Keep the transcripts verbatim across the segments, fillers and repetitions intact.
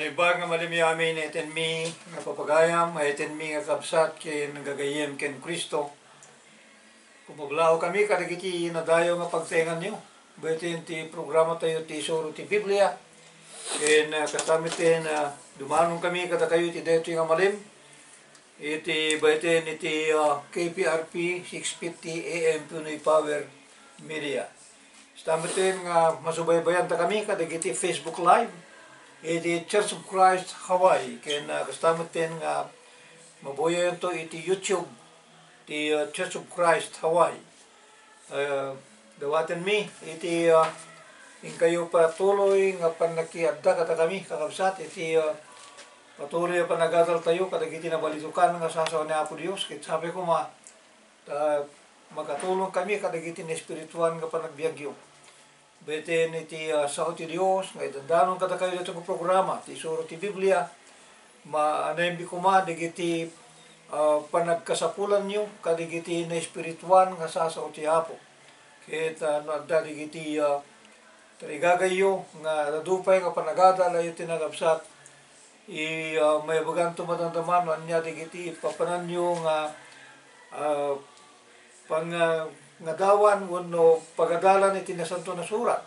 Iba nga malimiami nga itinmi nga papagayam, nga itinmi nga kabsat ken gagayyem ken Cristo. Kumablaw kami kadagiti nadayo nga pagtaenganyo. Baiten ti programa tayo ti Isuro ti Biblia. Ken, ah, kasta met ken, ah, dumanon kami kadakayo iti daytoy nga malem. Iti baiten iti, ah, K P R P six fifty A M Pinoy Power Media. Kasta met ken nga masubaybayanta kami kadagiti Facebook Live iti Church of Christ Hawaii. Ken, ah, kasta met ken nga mabuyayanto iti YouTube ti, ah, Church of Christ Hawaii. Ah, dawatenmi iti, ah, inkayo patuloy nga pannakiadda kadakami, kakabsat, iti, ah, patuloy a panagadaltayo kadagiti nabalitokan nga sasao ni Apo Dios. Ket sapay koma, ta makatulong kami kadagiti naespirituan nga panagbiagyo. Baiten iti, ah, sao ti Dios nga idandanon kadakayo ditoy nga programa, ti Isuro ti Biblia, maanaymi koma dagiti, ah, panagkasapulanyo kadagiti naespirituan nga sasao ti Apo. Ket, ah, no adda dagiti, ah, tarigagayyo nga adu pay nga panagadal, ayo ti nakabsat, i, ah, mayabaganto madamdama no ania dagiti papananyo nga, ah, pang-, ah, ngadawan wenno pagadalan iti Nasanto a Surat.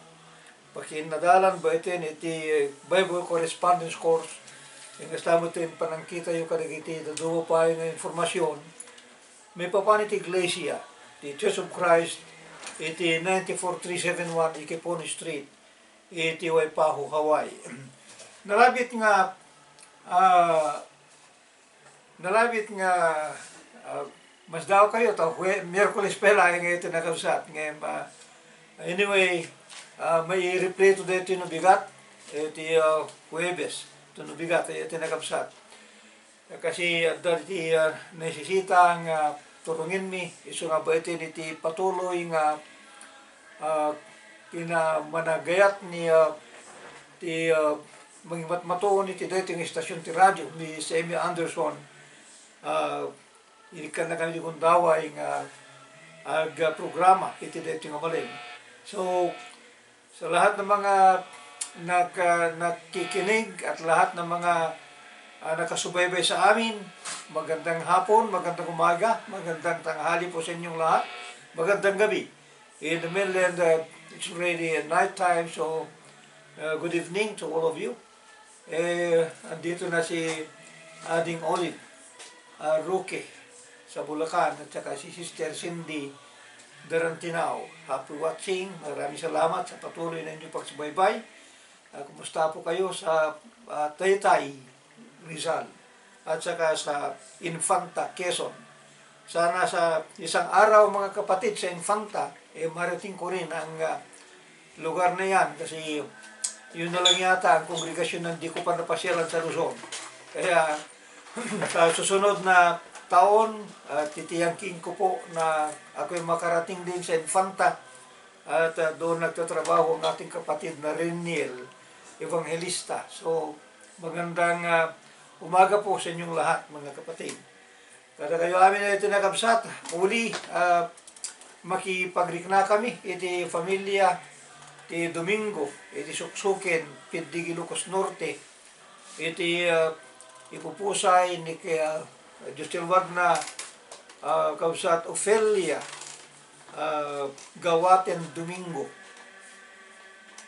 Pakinnadalan baiten iti Bible Correspondence Course. Ken kasta met ti panangkitayo kadagiti dadduma pay nga impormasion maipapan iti iglesia, ti Church of Christ, iti ninety-four three seven one Ikipon Street, iti Waipahu, Hawaii. Nalabit nga, ah, nalabit nga, ah, masdaokayo, ta Hue-, Miyerkules pay laeng iti nakabsat. Ngem, ah, anyway, ah, mai-replay to daytoy no bigat, iti, ah, Huwebes, to no bigat, iti nakabsat. Kasi adda ti, ah, naisisita nga turongenmi, isu nga baiten iti patuloy nga, ah, kinamanagayat ni, ah, ti, ah, mangimatmatuon iti daytoy nga istasyon ti radio, ni Semi Anderson. Ah, inikkannakami ti gundaway nga agprograma iti daytoy nga malem. So, sa lahat ng mga nag-, ah, nakikinig at lahat ng mga, ah, nakasubaybay sa amin, magandang hapon, magandang umaga, magandang tanghali po sa inyong lahat, magandang gabi. In the mainland, uh, it's already night time, so, uh, good evening to all of you. Eh, andito na si Ading Olive, ah, Roque sa Bulacan, at saka si Sister Cindy Darantinao. Happy watching. Maraming salamat sa patuloy na inyong pagsubaybay. Ah, kumusta po kayo sa, ah, Taytay, Rizal, at saka sa Infanta, Quezon? Sana sa isang araw, mga kapatid, sa Infanta, eh, marating ko rin ang, ah, lugar na yan kasi yun na lang yata ang kongregasyon na hindi ko pa napasyalan sa Luzon. Kaya sa susunod na taon, ah, titiyangkin ko po na ako'y makarating din sa Infanta at, ah, doon nagtatrabaho ang ating kapatid na Reniel Evangelista. So, magandang, ah, umaga po sa inyong lahat, mga kapatid. Kadakayo amin a iti nakabsat, uli, ah, makipagriknakami iti familia ti Domingo, iti Suksuken, Piddig, Ilocos Norte, iti, ah, ipupusay ni kay, ah, Dios ti lugar na, ah, kabsat Ofelia, ah, Gawaten Domingo.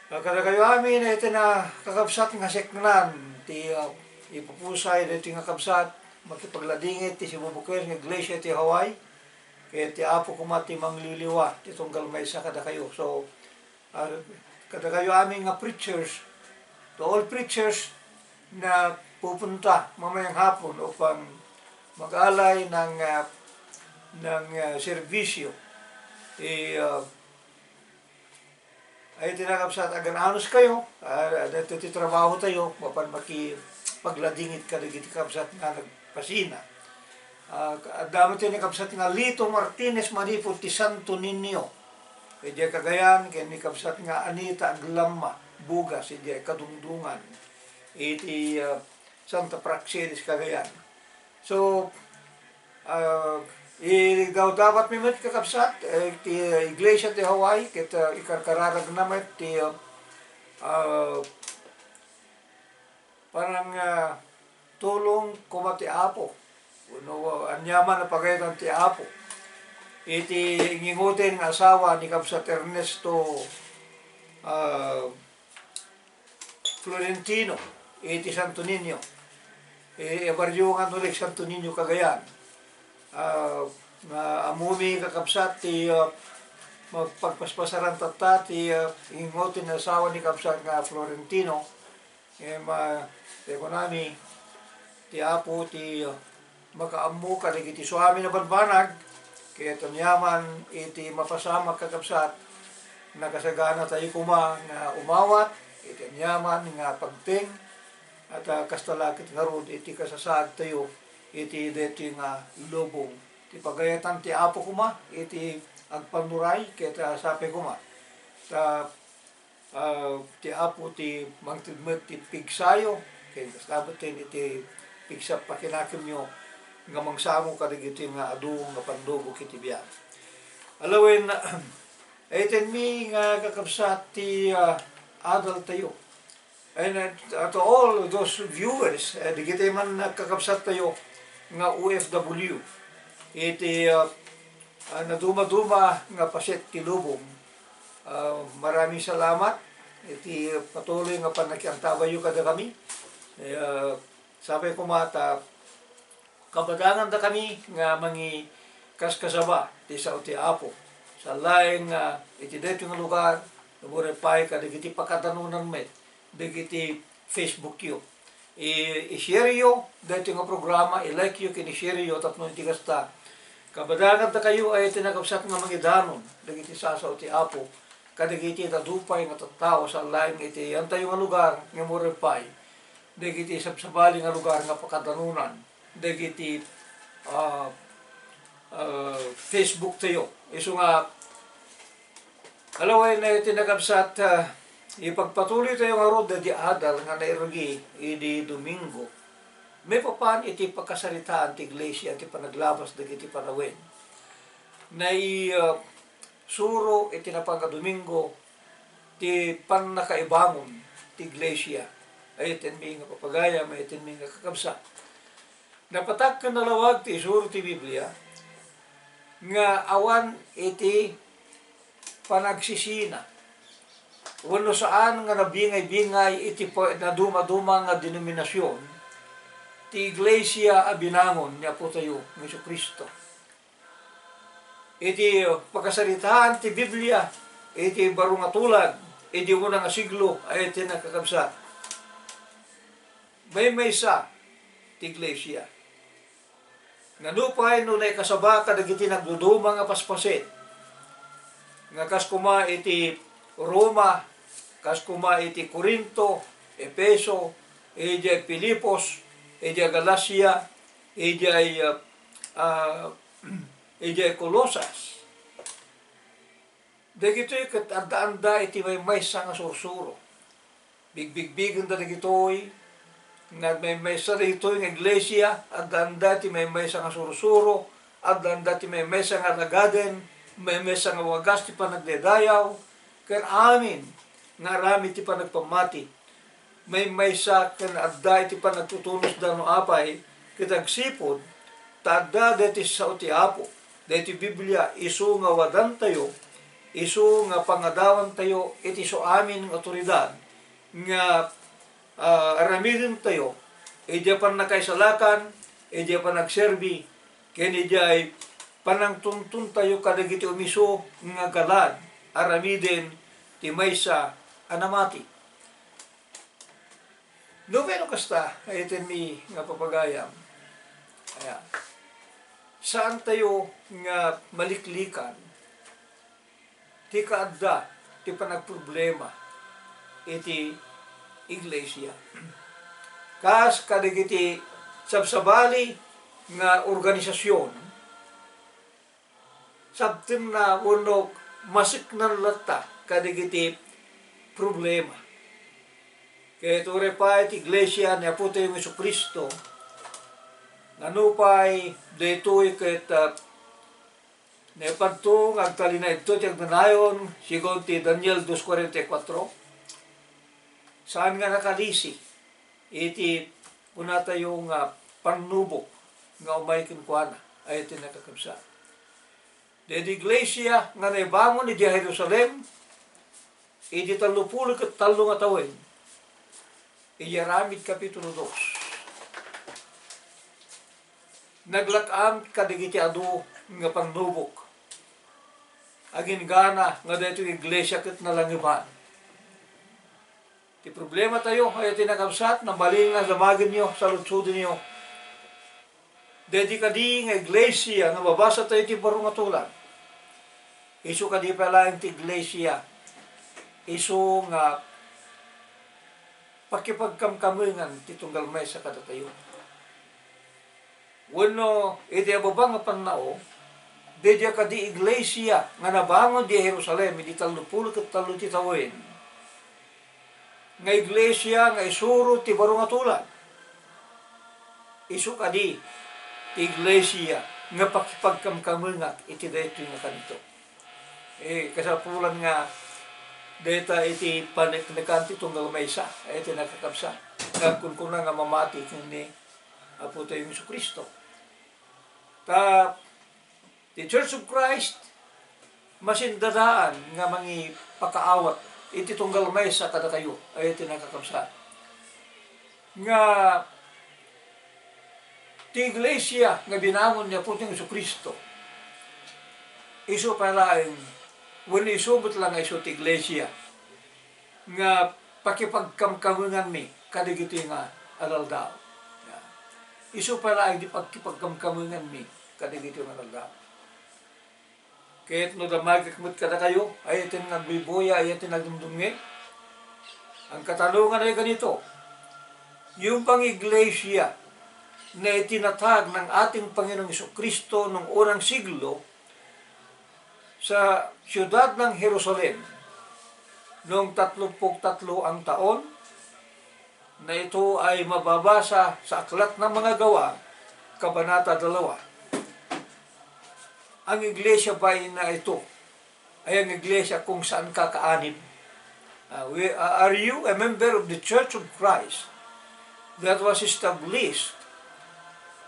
Ah, kadakayo amin, iti na kakabsat nga seknan ti, ah, ipupusay daytoy nga kabsat, makipagladingit ti sibubuken nga iglesia ti Hawaii, ket ti Apo koma ti mangliliwa ti tunggal maysa kadakayo. So, ah, kadakayo amin nga preachers, to all preachers na pupunta mamayang hapon upang mag-alay ng, ah, ng, ah, serbisyo. Eh, ah, ay, ti nakabsat, agan-anos kayo, ah, dito ti trabaho tayo, mapan makipagladingit kadagiti kabsat nga nagpasina. Ah, adda met ti nakabsat nga Lito Martinez manipud ti Santo Niño. Idiay Cagayan, ken ni kabsat nga Anita Aglamma Bugas, idiay Kadungdungan, iti, ah, Santa Praxedes, Cagayan. So, ah, idawdawatmi met, kakabsat, eh, ti Iglesia ti Hawaii, ket, ah, ikarkararagna met ti, ah, ah, Panang, ah, tulong koma ti Apo. Wenno, ah, aniaman a pagayatan ti Apo. Iti ngingoten nga asawa ni Kabsat Ernesto, ah, Florentino, iti Santo Niño. E, e barrio nga Nulik, Santo Niño, Cagayan. Ah, nga ammom, kakabsat, ti, ah, mapagpaspasaran tatta ti, ah, ngingoten nga asawa ni Kabsat nga Florentino. Ngem, ah, ti kunami, ti Apo ti, ah, makaammo kadagiti suamin a banbanag, ket aniaman iti mapasamak, kakabsat, nakasaganatayo koma nga umawat iti aniaman nga pagteng, at, ah, kasta la ket ngarud iti kasasaadtayo iti daytoy nga lubong. Ti pagayatan ti Apo koma iti agpannuray ket, ah, sapay koma ta ah, ti Apo ti mangted met ti pigsayo, ken kasta met ken iti pigsa pakinakemyo nga mangsango kadagiti nga adu nga pannubo iti biag. Alawen, aytenmi nga kakabsat ti, ah, adaltayo. And, uh, to all those viewers, eh, dagiti man kakabsattayo nga O F W, iti, ah, ah, nadumaduma nga paset ti lubong, ah, maraming salamat iti patuloy nga pannakiantabayyo kadakami. Eh, ah, sapay koma ta kabadangandakami nga mangikaskasaba ti sao ti Apo. Sa laeng nga iti daytoy nga lugar, no uray pay kadagiti pakadanunan met dagiti Facebookyo. I-, i-shareyo daytoy nga programa, i-likeyo ken i-shareyo tapno iti kasta, kabadangandakayo a iti nakabsat nga mangidanon dagiti sasao ti Apo kadagiti adu pay nga tattao sa laeng iti yantayo nga lugar nga uray pay dagiti sabsabali nga lugar nga pakadanunan dagiti, ah, ah, Facebooktayo. Isu nga, alawen iti nakabsat, ah, ipagpatuloytayo ngarud daydi adal nga nairugi idi Domingo. Maipapan iti pakasaritaan ti iglesia ti panaglabas dagiti panawen. Nai-, ah, suro iti napan nga Domingo ti pannakaibangon ti iglesia. Aytenmi nga papagayam, aytenmi nga kakabsat. Napatak ken nalawag ti isuro ti Biblia nga awan iti panagsisina wenno saan nga nabingay-bingay iti pa-, nadumaduma nga denominasion ti iglesia a binangon ni Apotayo nga Jesu-Cristo. Iti pakasaritaan ti Biblia iti baro nga tulag, iti una nga siglo, ay iti nakakabsat. Maymaysa ti iglesia. Nga nupay no naikasaba kadagiti nagduduma nga paspaset, nga kas koma iti Roma, kas koma iti Corinto, Efeso, idiay Filipos, idiay Galacia, idiay, ah, ah, idiay Colosas. Dagitoy ket adda-anda iti maymaysa nga sursuro. Bigbigbigenda dagitoy nga maymaysa dagitoy nga iglesia, adda-anda ti maymaysa nga sursuro, adda-anda ti maymaysa nga alagaden, maymaysa nga wagas ti panagdaydayaw, ken amin nga aramid ti panagpammati. Maymaysa ken adda iti panagtutunosda no apay ket agsipud ta adda daytoy sao ti Apo, daytoy Biblia, isu nga wadantayo, isu nga pangadawantayo iti suamin nga awtoridad nga, ah, aramidentayo idiay pannakaisalakan, idiay panagserbi, ken idiay panangtuntuntayo kadagiti umisu nga galad aramiden ti maysa a namati. Nupay no kasta, aytenmi nga papagayam, aya, saantayo nga maliklikan ti kaadda ti panagproblema iti iglesia. Kas kadagiti sabsabali nga organisasion, sabtenna wenno masiknan latta kadagiti problema. Ket uray pay ti iglesia ni Apotayo Jesu-Cristo, nga nupay daytoy ket, ah, naipadto nga agtalinaedto ti agnanayon, segun ti Daniel dos cuarenta y cuatro, saan nga nakalisi. iti kunatayo nga pannubok nga umay kenkuana, ay ti nakakabsat. Daydi iglesia nga naibangon idiay Jerusalem, idi tallopulo ket tallo nga tawen, idiay Aramid Kapitulo dos. Naglak-am kadagiti adu nga pannubok. Aginggana nga daytoy iglesia ket nalangeban. Ti problematayo, ay ti nakabsat, nabalin nga damagenyo, saludsodenyo. Daydi kadi nga iglesia nga mabasatayo iti baro nga tulag. Isu kadi pay laeng ti iglesia. Isu nga pakipagkamkamengan ti tunggal maysa kadatayo. Wenno, iti ababa nga pannao, daydi kadi iglesia nga nabangon di Jerusalem idi tallopulo ket tallo ti tawen, nga iglesia nga isuro ti baro nga tulag. Isu kadi ti iglesia nga pakipagkamkamengak iti daytoy nga kanito. Eh, kasapulan nga dayta iti paneknekan ti tunggal maysa, ay ti nakakabsat. Nga agkunkuna nga mamati ken ni Apotayo Jesu-Cristo. Ta, ti Church of Christ, masindadaan nga mangipakaawat iti tunggal maysa kadakayo, ay ti nakakabsat. Nga ti iglesia nga binangon ni Apotayo Jesu-Cristo, isu pay laeng, wenno isu met la nga isu ti iglesia nga pakipagkamkamenganmi kadagitoy nga aldaw. Isu pay laeng ti pakipagkamkamenganmi kadagitoy nga aldaw. Ket no damagek met kadakayo, ay ti nagbibuya, ay ti nagdumdumngeg. Ang katanungan ay ganito, yung bang iglesia na itinatag ng ating Panginoong Jesu-Cristo nung unang siglo sa siyudad ng Jerusalem noong tatlumpung tatlo ang taon, na ito ay mababasa sa Aklat ng Mga Gawa, Kabanata dalawa. Ang iglesia ba na ito ay ang iglesia kung saan ka kaanib? Ah, we, ah, are you a member of the Church of Christ that was established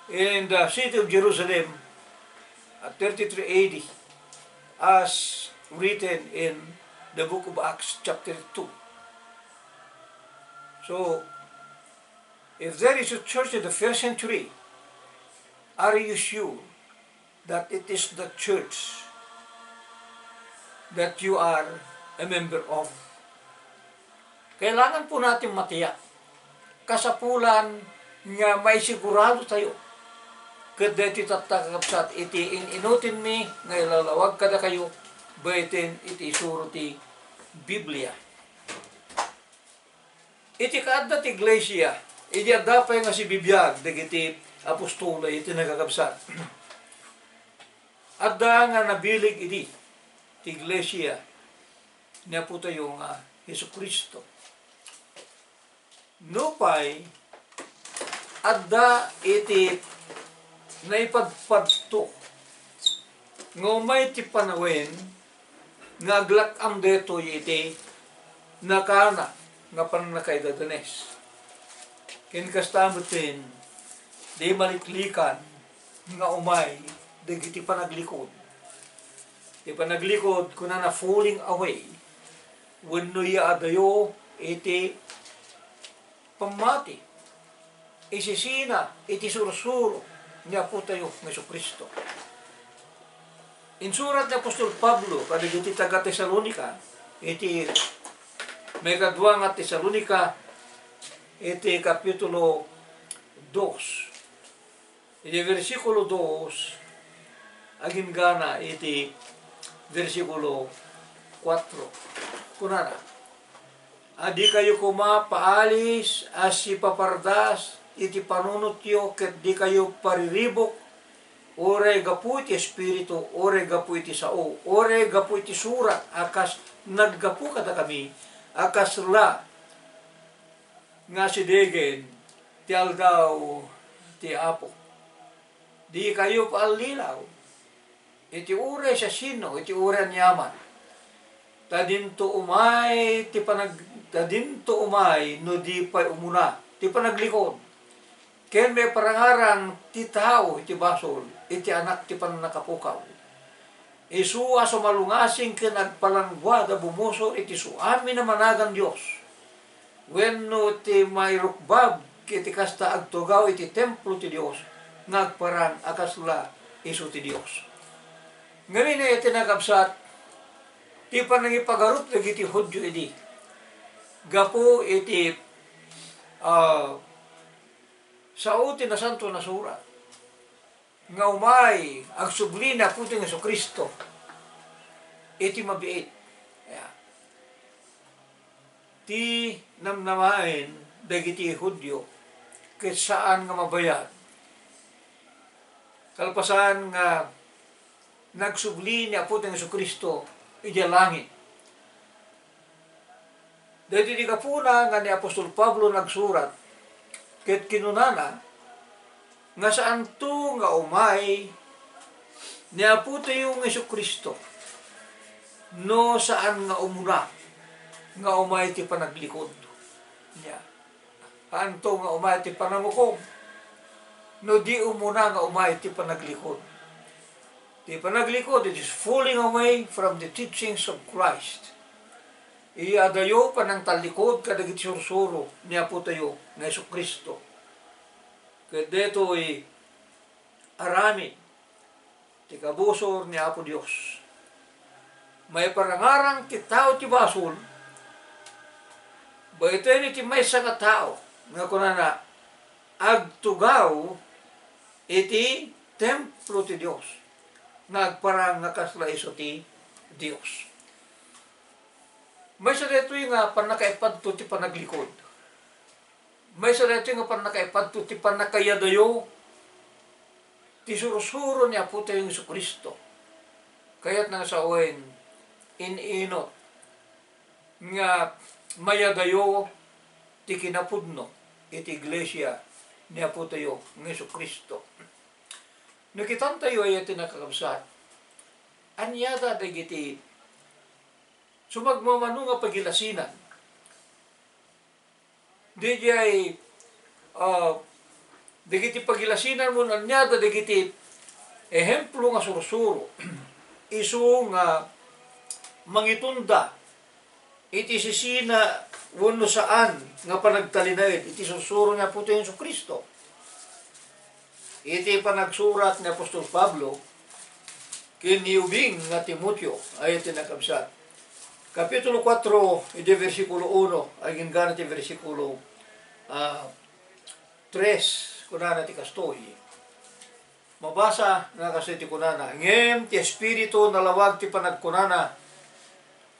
in the city of Jerusalem at thirty-three A D, as written in the book of Acts, chapter two? So, if there is a church in the first century, are you sure that it is the church that you are a member of? Kailangan po natin matiyak. Kasapulan nga maisigurado tayo ket daytoy tatta, kakabsat, iti in-inutinmi nga ilalawag kadakayo, baeten iti isuro ti Biblia. Iti kaadda ti iglesia, idi adda pay nga sibibiag dagiti apostol, ay iti nakakabsat, adda nga nabileg idi ti iglesia ni Apotayo nga Jesu-Cristo. Nupay adda iti naipadpadto nga umay ti panawen nga aglak-am daytoy iti nakana nga pannakaidadanes. Ken kasta metten, di maliklikan nga umay dagiti panaglikod. Ti panaglikod, kunana, falling away wenno yaadayo iti pammati, isisina iti sursuro ni Apotayo nga Jesu-Cristo. Insurat ni apostol Pablo kadagiti taga-Tesalonica iti maikadua nga Tesalonica iti kapitulo dos. Iti bersikulo dos, aginggana iti bersikulo kuatro. Kunana, a dikayo koma paalis a sipapardas iti panunotyo ket dikayo pariribuk, uray gapu iti Espiritu, uray gapu iti sao, uray gapu iti surat a kas naggapu kadakami, a kasla nga asidegen ti aldaw ti Apo. Dikayo paallilaw iti uray siasino, iti uray aniaman. Ta dinto umay ti panag-, ta dinto umay no di pay umuna ti panaglikod, ken maiparangarang ti tao iti basol iti anak ti pannakapukaw. Isu a sumalungasing ken agpalangguad a bumusor iti suamin a managan Dios, wenno ti mairukbab iti kasta agtugaw iti templo ti Dios nga agparang a kasla isu ti Dios. Ngamin, iti nakabsat, ti panangipagarup dagiti Judio idi gapu iti, ah, sao ti Nasanto a Surat nga umay agsubli ni Apotayo Jesu-Cristo iti mabiit. Ya. Ti namnamaen dagiti Judio ket saan nga mabayag kalpasan nga nagsubli ni Apotayo Jesu-Cristo idiay langit. Daytoy ti gapuna nga ni apostol Pablo nagsurat ket kinunana nga saanto nga umay ni Apotayo nga Jesu-Cristo no saan nga umuna nga umay ti panaglikod. Nia, saanto nga umay ti panangukom no di umuna nga umay ti panaglikod. Ti panaglikod, it is falling away from the teachings of Christ. Iyadayo panangtallikod kadagiti sursuro ni Apotayo nga Jesu-Cristo. Ket daytoy aramid ti kabusor ni Apo Dios. Maiparangarang ti tao ti basol, baeten iti maysa nga tao nga kunana, agtugaw iti templo ti Dios, nga agparang nga kasla isu ti Dios. Maysa daytoy nga pannakaipadto ti panaglikod. Maysa daytoy nga pannakaipadto ti pannakaiyadayo ti sursuro ni Apotayo Jesu-Cristo. Kayatna nga sawen, in-inut nga mayadayo ti kinapudno iti iglesia ni Apotayo nga Jesu-Cristo. No kitantayo, ay ti nakakabsat, aniada dagiti sumagmamano nga pagilasinan didiay, ah, dagiti pagilasinan wenno aniada dagiti ehemplo nga sursuro, isu nga mangitunda iti sisina wenno saan nga panagtalinaed iti sursuro ni Apotayo Jesu-Cristo. Iti panagsurat ni apostol Pablo ken ni ubing nga Timoteo, ay ti nakabsat. Kapitulo kuatro, iti bersikulo uno, agingga ti bersikulo, ah, tres, kunana ti kastoy. Mabasa nga kastoy ti kunana, ngem ti Espiritu nalawag ti panagkunana,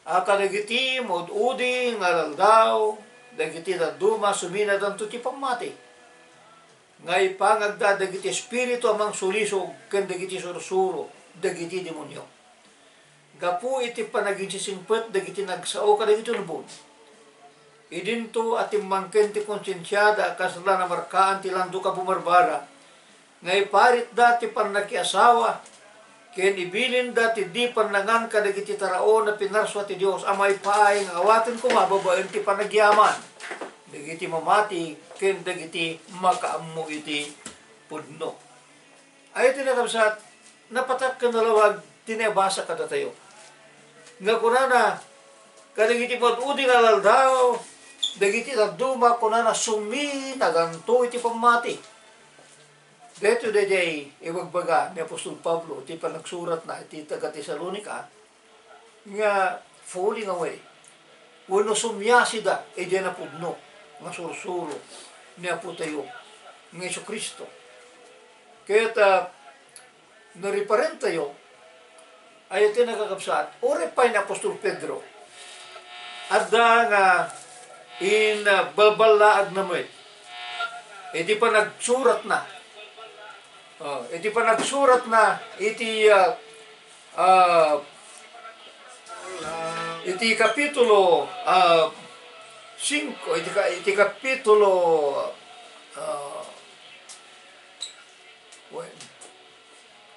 a kadagiti maud-udi nga alaldaw dagiti dadduma suminadanto ti pammati, nga ipangagda dagiti espiritu a mangsulisog ken dagiti sursuro dagiti demonio. Gapu iti panaginsisingpet dagiti nagsao kadagiti lubong, idinto a timmangken ti konsensiada a kasla namarkaan ti landok a bumarbara, nga iparitda ti pannakiasawa, ken ibilinda ti di pannangan kadagiti taraon a pinarsua ti Dios a maipaay nga awaten koma babaen ti panagyaman dagiti mamati ken dagiti makaammo iti pudno. Ay, ti nakabsat, napatak ken nalawag ti naibasa kadatayo. Nga kunana, kadagiti maud-udi nga alaldaw, dagiti dadduma, kunana, suminadanto iti pammati. Daytoy daydiay ibagbaga ni Apostol Pablo iti panagsuratna iti taga-Tesalonica nga falling away wenno sumiasida idiay napudno nga sursuro ni Apotayo nga Jesu-Cristo. Ket, ah, no riparentayo, ay iti nakakabsat, uray pay ni Apostol Pedro, adda nga in, ah, balballaagna met iti panagsuratna. Oh, iti panagsuratna iti, ah, ah, iti kapitulo, ah, singko, iti ka-, iti kapitulo, ah, Wen,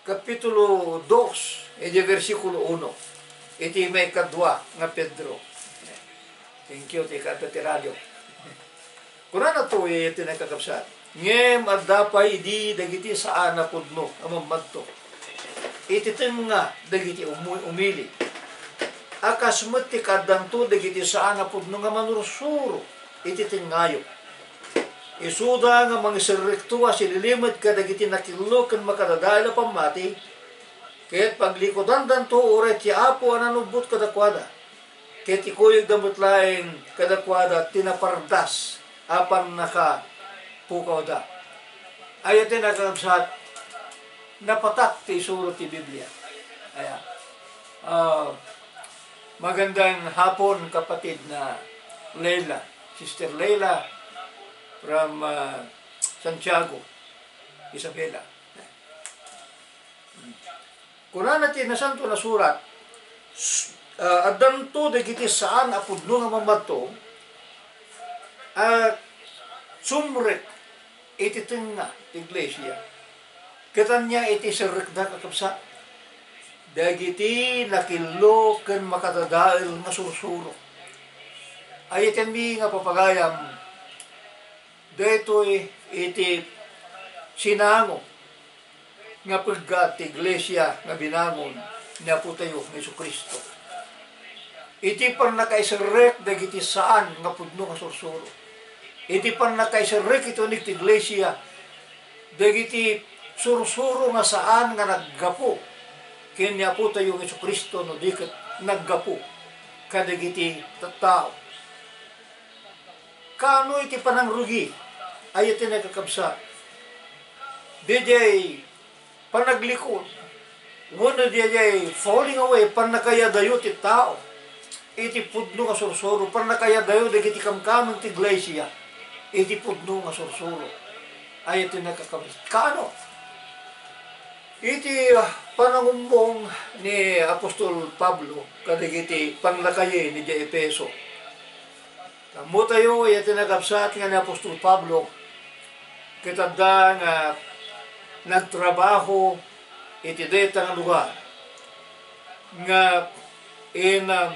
kapitulo dos, iti bersikulo uno, iti maikadua nga Pedro. Thank you, ti kadta ti radio. Kunana to iti nakakabsat, ngem adda pay idi dagiti saan a pudno a mammadto iti tengnga dagiti umu-, umili a kas met ti kaaddanto dagiti saan a pudno nga manursuro iti tengngayo. Isuda nga mangiserrekto a sililimed kadagiti nakillo ken makadadael a pammati, ket paglikudandanto uray ti Apo a nanubbot kadakuada, ket ikuyogda met laeng kadakuada ti napardas a pannakapukawda. Aya ti nakakabsat, napatak ti isuro ti Biblia. Aya. Ah, magandang hapon, kapatid na Leila, Sister Leila from, ah, Santiago, Isabela. Kunana ti Nasantoan a Surat, s-, ah, addanto dagiti saan a pudno nga mammadto a sumrek iti tengnga ti iglesia. Ket ania iti serrekda, kakabsat? Dagiti nakillo ken makadadael nga sursuro. Ayatenmi nga papagayam, daytoy iti sinango nga peggat ti iglesia nga binangon ni Apotayo nga Jesu-Cristo. Iti pannakaiserrek dagiti saan nga pudno nga sursuro. Iti pannakaiserrek iti uneg ti iglesia dagiti sursuro nga saan nga naggapu ken ni Apotayo nga Jesu-Cristo no di ket naggapu kadagiti tattao. Kaano iti panangrugi? Aya ti nakakabsat. Daydiay panaglikod, wenno daydiay falling away, pannakayadayo ti tao iti pudno nga sursuro, pannakayadayo dagiti kamkameng ti iglesia iti pudno nga sursuro. Aya ti nakakabsat. Kaano? Iti, ah, panangumbong ni Apostol Pablo kadagiti panglakayen idiay Efeso. Ammotayo iti nakabsat nga ni Apostol Pablo, ket adda nga nagtrabaho iti dayta nga lugar, nga in, um,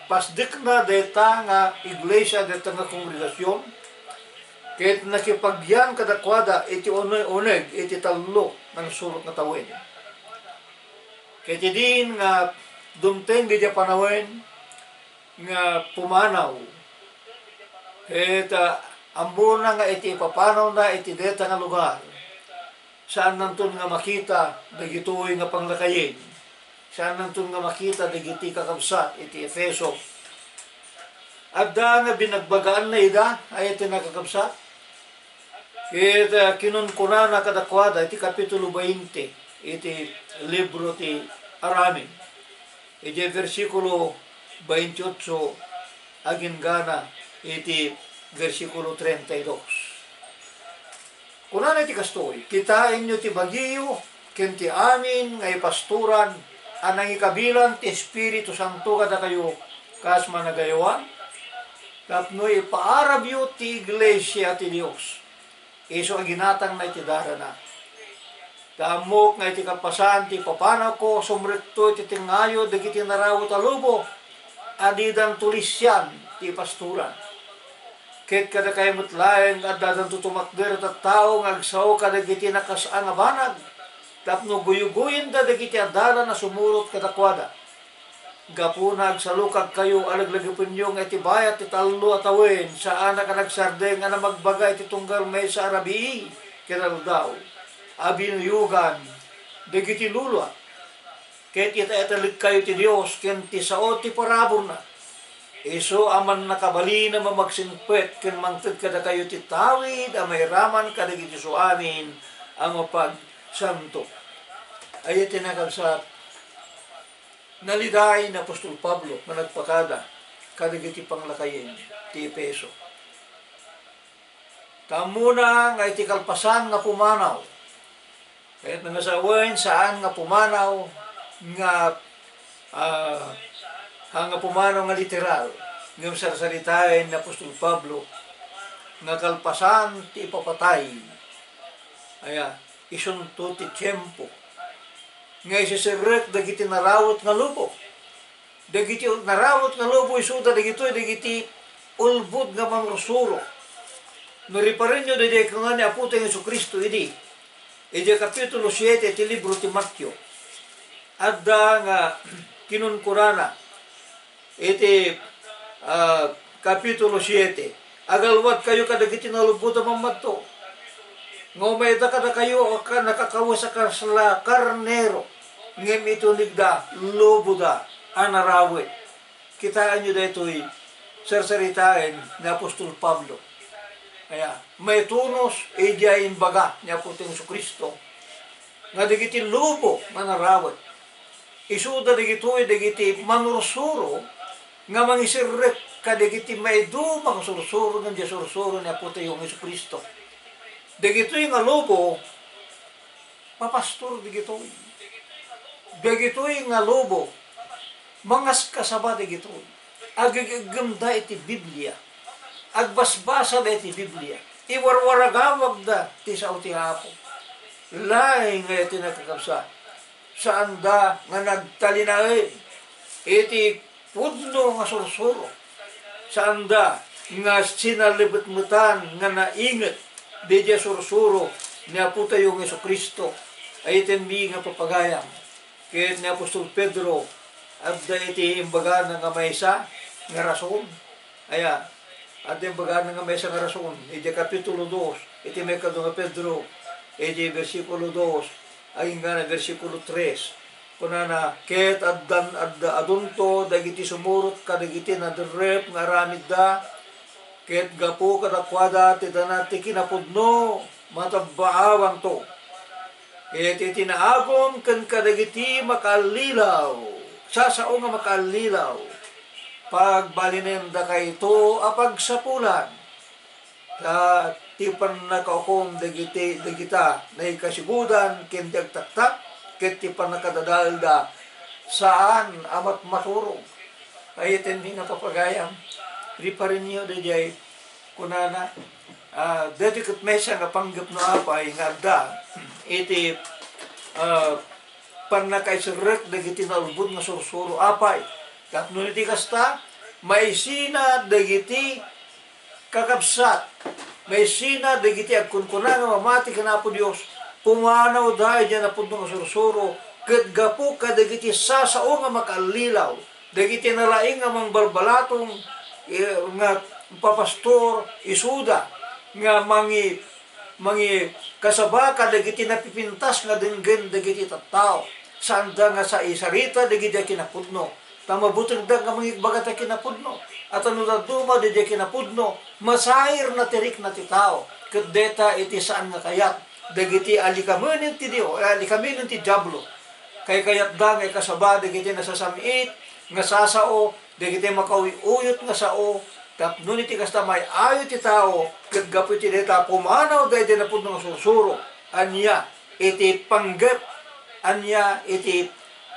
pasdekna dayta nga iglesia, dayta nga kongregasion, ket nakipagyan kadakuada iti une-, uneg iti tallo nga nasurot nga tawen. Ket idin nga dumteng daydiay panawen nga pumanaw, ket, ah, ammona nga iti ipapanawna iti dayta nga lugar, saannanton nga makita dagitoy nga panglakayen, saannanton nga makita dagiti kakabsat iti Efeso. Adda nga binagbagaanna ida, aya ti nakakabsat. Ket, ah, kinunkunana kadakuada iti Kapitulo bainte iti libro ti Aramid, iti bersikulo baintiotso aginggana iti bersikulo treinta y dos. Kunana iti kastoy, "Kitaenyo ti bagiyo ken ti amin nga ipastoran a nangikabilan ti Espiritu Santo kadakayo kas managayawan, tapno ipaarabyo ti iglesia ti Dios, isu a ginatangna iti darana. Ta ammok nga iti kalpasan ti ipapanawko, sumrekto iti tengngayo dagiti narawet a lobo a didanto lisian ti ipastoran. Ket kadakayo met laeng nga addadanto tumakder a tattao nga agsao kadagiti nakas-a nga banag, tapno guygugoyenda dagiti adalan a sumurot kadakuada. Gapuna, agsalukagkayo a laglagipenyo nga iti bayat ti tallo a tawen, saanak a nagsardeng a namagbaga iti tunggal maysa a rabii ken aldaw a binuyogan dagiti lulua. Ket ita-italekkayo ti Dios ken ti sao ti paraburna. Isu a mannakabalin a mamagsingpet ken mangted kadakayo ti tawid a mairaman kadagiti suamin a mapagsanto." Aya ti nakabsat, naliday ni apostol Pablo nga nagpakada kadagiti panglakayen ti Efeso. Ta ammona nga iti kalpasan nga pumanaw, ket nga sawen, saan nga pumanaw nga, ah, ha nga pumanaw nga literal, ngem sarsaritaen ni apostol Pablo nga kalpasan ti ipapatay. Aya, isunto ti tiempo nga isiserrek dagiti narawet nga lobo. Dagiti narawet nga lobo isuda dagitoy dagiti ulbod nga mangursuro. No riparenyo daydiay kuna ni Apotayo Jesu-Cristo idi, idiay Kapitulo siete ti libro ti Mateo, adda nga kinunkunana iti, ah, Kapitulo siete, "Agalwadkayo kadagiti nalubod a mammadto, nga umayda kadakayo a ka-, nakakawes a kasla karnero, ngem iti unegda, loboda a narawet." Kitaenyo daytoy sarsaritaen ni apostol Pablo. Aya, maitunos idiay imbaga ni Apotayo Jesu-Cristo nga dagiti lobo nga narawet, isuda dagitoy dagiti manursuro nga mangiserrek kadagiti maiduma nga sursuro nga diay sursuro ni Apotayo nga Jesu-Cristo. Dagitoy nga lobo, papastor dagitoy. Dagitoy nga lobo, mangaskasaba dagitoy. Agiggemda iti Biblia. Agbasbasada iti Biblia. Iwarwaragawagda ti sao ti Apo. Laeng nga iti nakakabsat, saanda nga nagtalinaed iti pudno nga sursuro. Saanda nga sinalibetmetan nga nainget daydiay sursuro ni Apotayo nga Jesu-Cristo. Ayatenmi nga papagayam ket ni apostol Pedro, adda iti imbagana nga maysa nga rason. Aya, adda imbagana nga maysa nga rason. Iti Kapitulo dos, iti maikadua nga Pedro, iti bersikulo dos, agingga na bersikulo tres. Kunana, "Ket addan, adda, adunto dagiti sumurot kadagiti naderrep nga aramidda, ket gapu kadakuada ti dana ti kinapudno, matabbaawanto." Ket iti naagum ken kadagiti makaallilaw, sasao nga makaallilaw, pagbalinendakayto a pagsapulan. Ta ti pannakaukom dagiti, dagita naikasigudan ken ti agtaktak, ket ti pannakadadaelda saan a matmaturog. Ayatenmi nga papagayam, riparenyo daydiay, kunana, ah, daytoy ket maysa nga panggep no apay nga adda iti, ah, pannakaiserrek dagiti nalubod nga sursuro. Apay, tapno iti kasta, maisina dagiti kakabsat, maisina dagiti agkunkuna nga mamati ken Apo Dios, pumanawda idiay napudno nga sursuro, ket gapu kadagiti sasao nga makaallilaw, dagiti nalaing nga mangbalbalatong, eh, nga papastor, isuda nga mangi-, mangikasaba kadagiti napipintas nga denggen dagiti tattao. Saanda nga saisarita dagiti kinapudno. Ta mabutegda nga mangigbaga ta kinapudno. At no dadduma daydiay kinapudno, masairna ti rikna ti tao. Ket dayta iti saan nga kayat dagiti alikamenen ti Dio, eh, alikamenen ti Diablo. Kaykayatda nga ikasaba dagiti nasasam-it nga sasao, dagiti makauy-uyot nga sao, tapno iti kasta, may-ayo ti tao, ket gapu iti dayta, pumanawda iti napudno nga sursuro. Ania iti panggep, ania iti,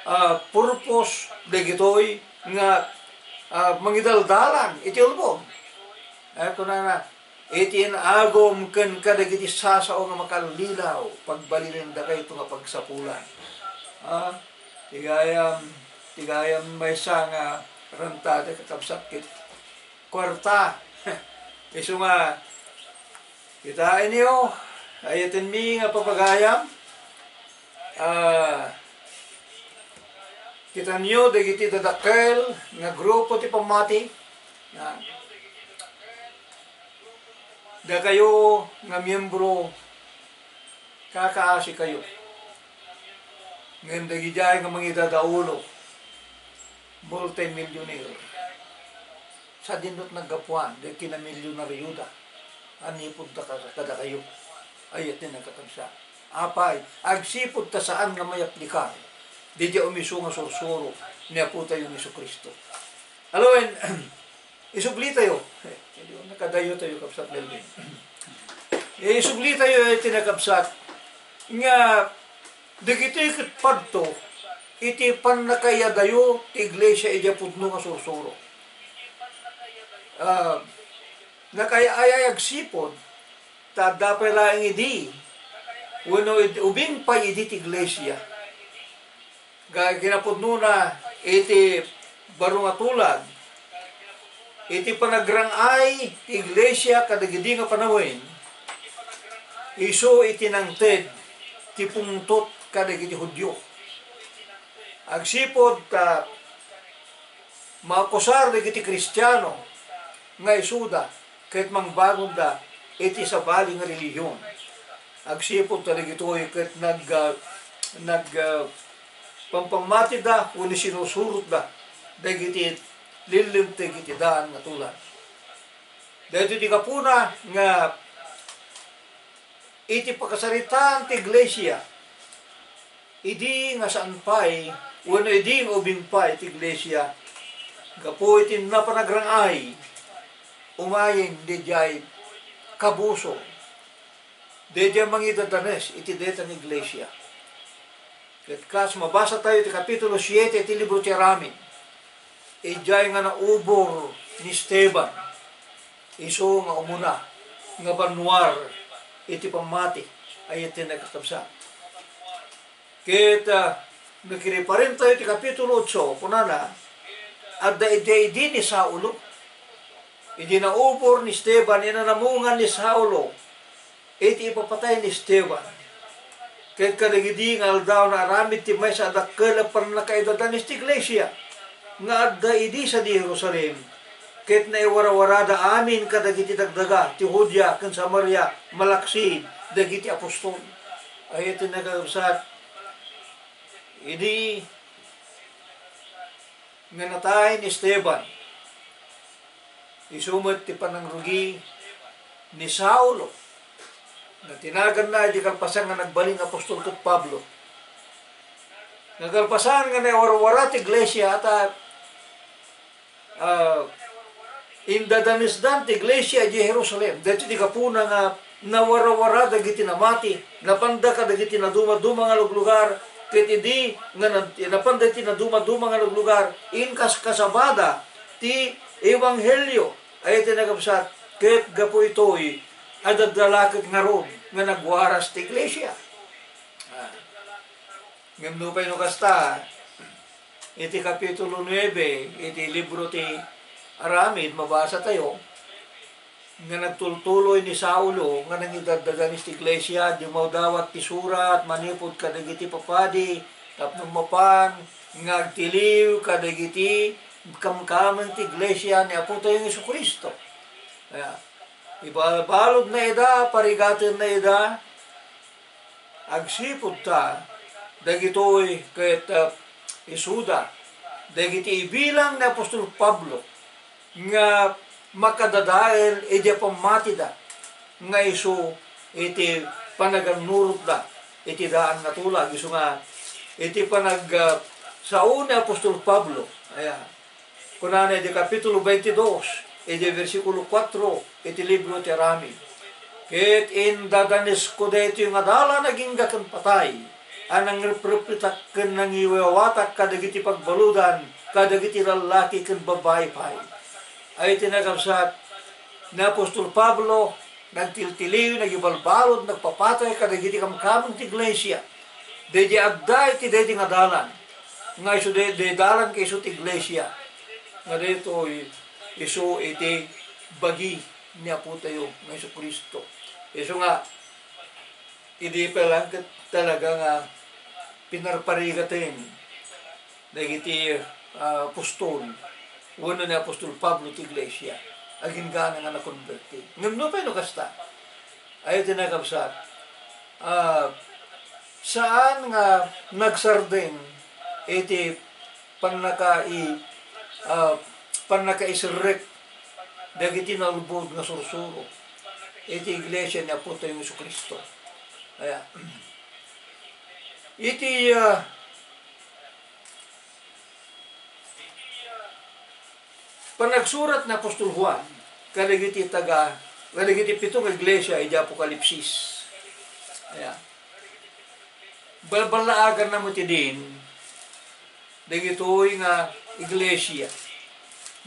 ah, purpose dagitoy nga, ah, mangidaldalan iti ulbod. Eh, kunana, "Iti naagum ken kadagiti sasao nga makaallilaw, pagbalinendakayto nga pagsapulan." Ah, ti gayam, ti gayam maysa nga ranta ti kakabsat ket kuarta. Isu nga, kitaenyo, ayatenmi nga papagayam, ah, kitanyo dagiti dadakkel nga grupo ti pammati, ah, dakayo nga miyembro, kakaasikayo. Ngem dagidiay nga mangidadaulo, multimillionaire. Sadino ti naggapuan, dagiti kinamilionarioda, a nipudda ka-, kadakayo. Ayat ni nagkakabsa. Apay, agsipud ta saan nga mayaplikar, daydiay umisu nga sursuro ni Apotayo nga Jesu-Cristo. Alawen, isublitayo. Nakadayotayo, Kabsat Melvin. Isublitayo iti nakabsat nga dagitoy ket padto iti pannakaiyadayo ti iglesia idiay pudno nga sursuro. Ah, nakaay-ayay agsipud, ta adda pay laeng idi, wenno id-, ubing pay idi ti iglesia. Ga-, kinapudnona iti baro nga tulag, Iti panagrang-ay ti iglesia kadagidi nga panawen, isu iti nangted ti pungtot kadagiti Judio. Agsipud ta maakusar dagiti Kristiano nga isuda ket mangbagonda iti sabali nga relihion. Agsipud ta dagitoy ket nag-, ah, nag-, ah, pampammatida wenno sinusurotda dagiti lillinteg iti daan nga tulad. Daytoy ti gapuna nga iti pakasaritaan ti iglesia, idi nga saan pay wenno idi nga ubing pay ti iglesia, gapu iti napanagrang-ay, umayen daydiay kabuso, daydiay mangidadanes iti dayta nga iglesia. Ket kas mabasa tayo ti Kapitulo siete ti libro ti Aramid, idiay nga naubor ni Esteban, isu nga umuna nga bannuar iti pammati, ket ti nagkakabsat. Ket, ah, nakiriparin tayo ti Kapitulo otso, kunana, adda idi, idi ni Saulo. Idi naubor ni Esteban, inanamungan ni Saulo iti ipapatay ni Esteban. Ket kadagidi nga aldaw, naaramid ti maysa a dakkel a pannakaidadanes ti iglesia nga adda idi sadi Jerusalem, ket naiwarawarada amin kadagiti dagdaga ti Judea ken Samaria malaksid dagiti apostol. Ay, iti nagkakabsat, idi nga natay ni Esteban, isu met ti panangrugi ni Saulo nga tinaganna idi kalpasan nga nagbalin nga apostol ket Pablo. Nga kalpasan nga naiwarwara ti iglesia, ta, ah, indadanesdan ti iglesia idiay Jerusalem. Daytoy ti gapuna nga nawarawara dagiti namati, napanda kadagiti nadumaduma nga luglugar, ket idi nga nad-, napanda iti nadumaduma nga luglugar, inkaskasabada ti ebanghelio. Ay, iti nagkabsat, ket gapu itoy, adda la ket ngarud nga nagwaras ti iglesia. Ah. Ngem nupay no kasta, iti Kapitulo nuebe iti libro ti Aramid, mabasa tayo nga nagtultuloy ni Saulo nga nangidaddadanes ti iglesia, dumawdawat ti surat manipud kadagiti papadi tapno mapan nga agtiliw kadagiti kamkameng ti iglesia ni Apotayo Jesu-Cristo. Kaya, ibalbalodna ida, parigatenna ida, agsipud ta dagitoy ket, ah, isuda dagiti ibilang ni apostol Pablo nga makadadael iti pammatida nga isu iti panagannurotda iti daan nga tulag, isu nga iti panag-, ah, sao ni apostol Pablo. Ayan. Kunana iti Kapitulo twenty-dos, iti bersikulo kuatro iti libro ti Aramid, "Ket indadanesko daytoy nga dalan agingga ken patay, a nangrepprepetak ken nangiwawatak kadagiti pagbaludan kadagiti lallaki ken babbai pay." Ay, iti nagkabsat, ni apostol Pablo, nagtiltiliw, nagibalbalud, nagpapatay kadagiti kamkameng ti iglesia. Daydi adda iti daydi nga dalan. Nga isu daydi dalan ket isu ti iglesia. Nga daytoy isu iti bagi ni Apotayo nga Jesu-Cristo. Isu nga, idi pay laeng ket talaga nga pinarparigaten dagiti, ah, apostol, wenno ni apostol Pablo ti iglesia, agingga nga nakonberti. Ngem nupay no kasta, ay iti nagkabsat, ah, saan nga nagsardeng iti pannakai-, ah, pannakaiserrek dagiti nalbod nga sursuro iti iglesia ni Apotayo Jesu-Cristo. Aya. Iti, ah, panagsurat ni apostol Juan kadagiti taga, kadagiti pito nga iglesia iti Apokalipsis. Aya. Balballaaganna met idin dagitoy nga iglesia.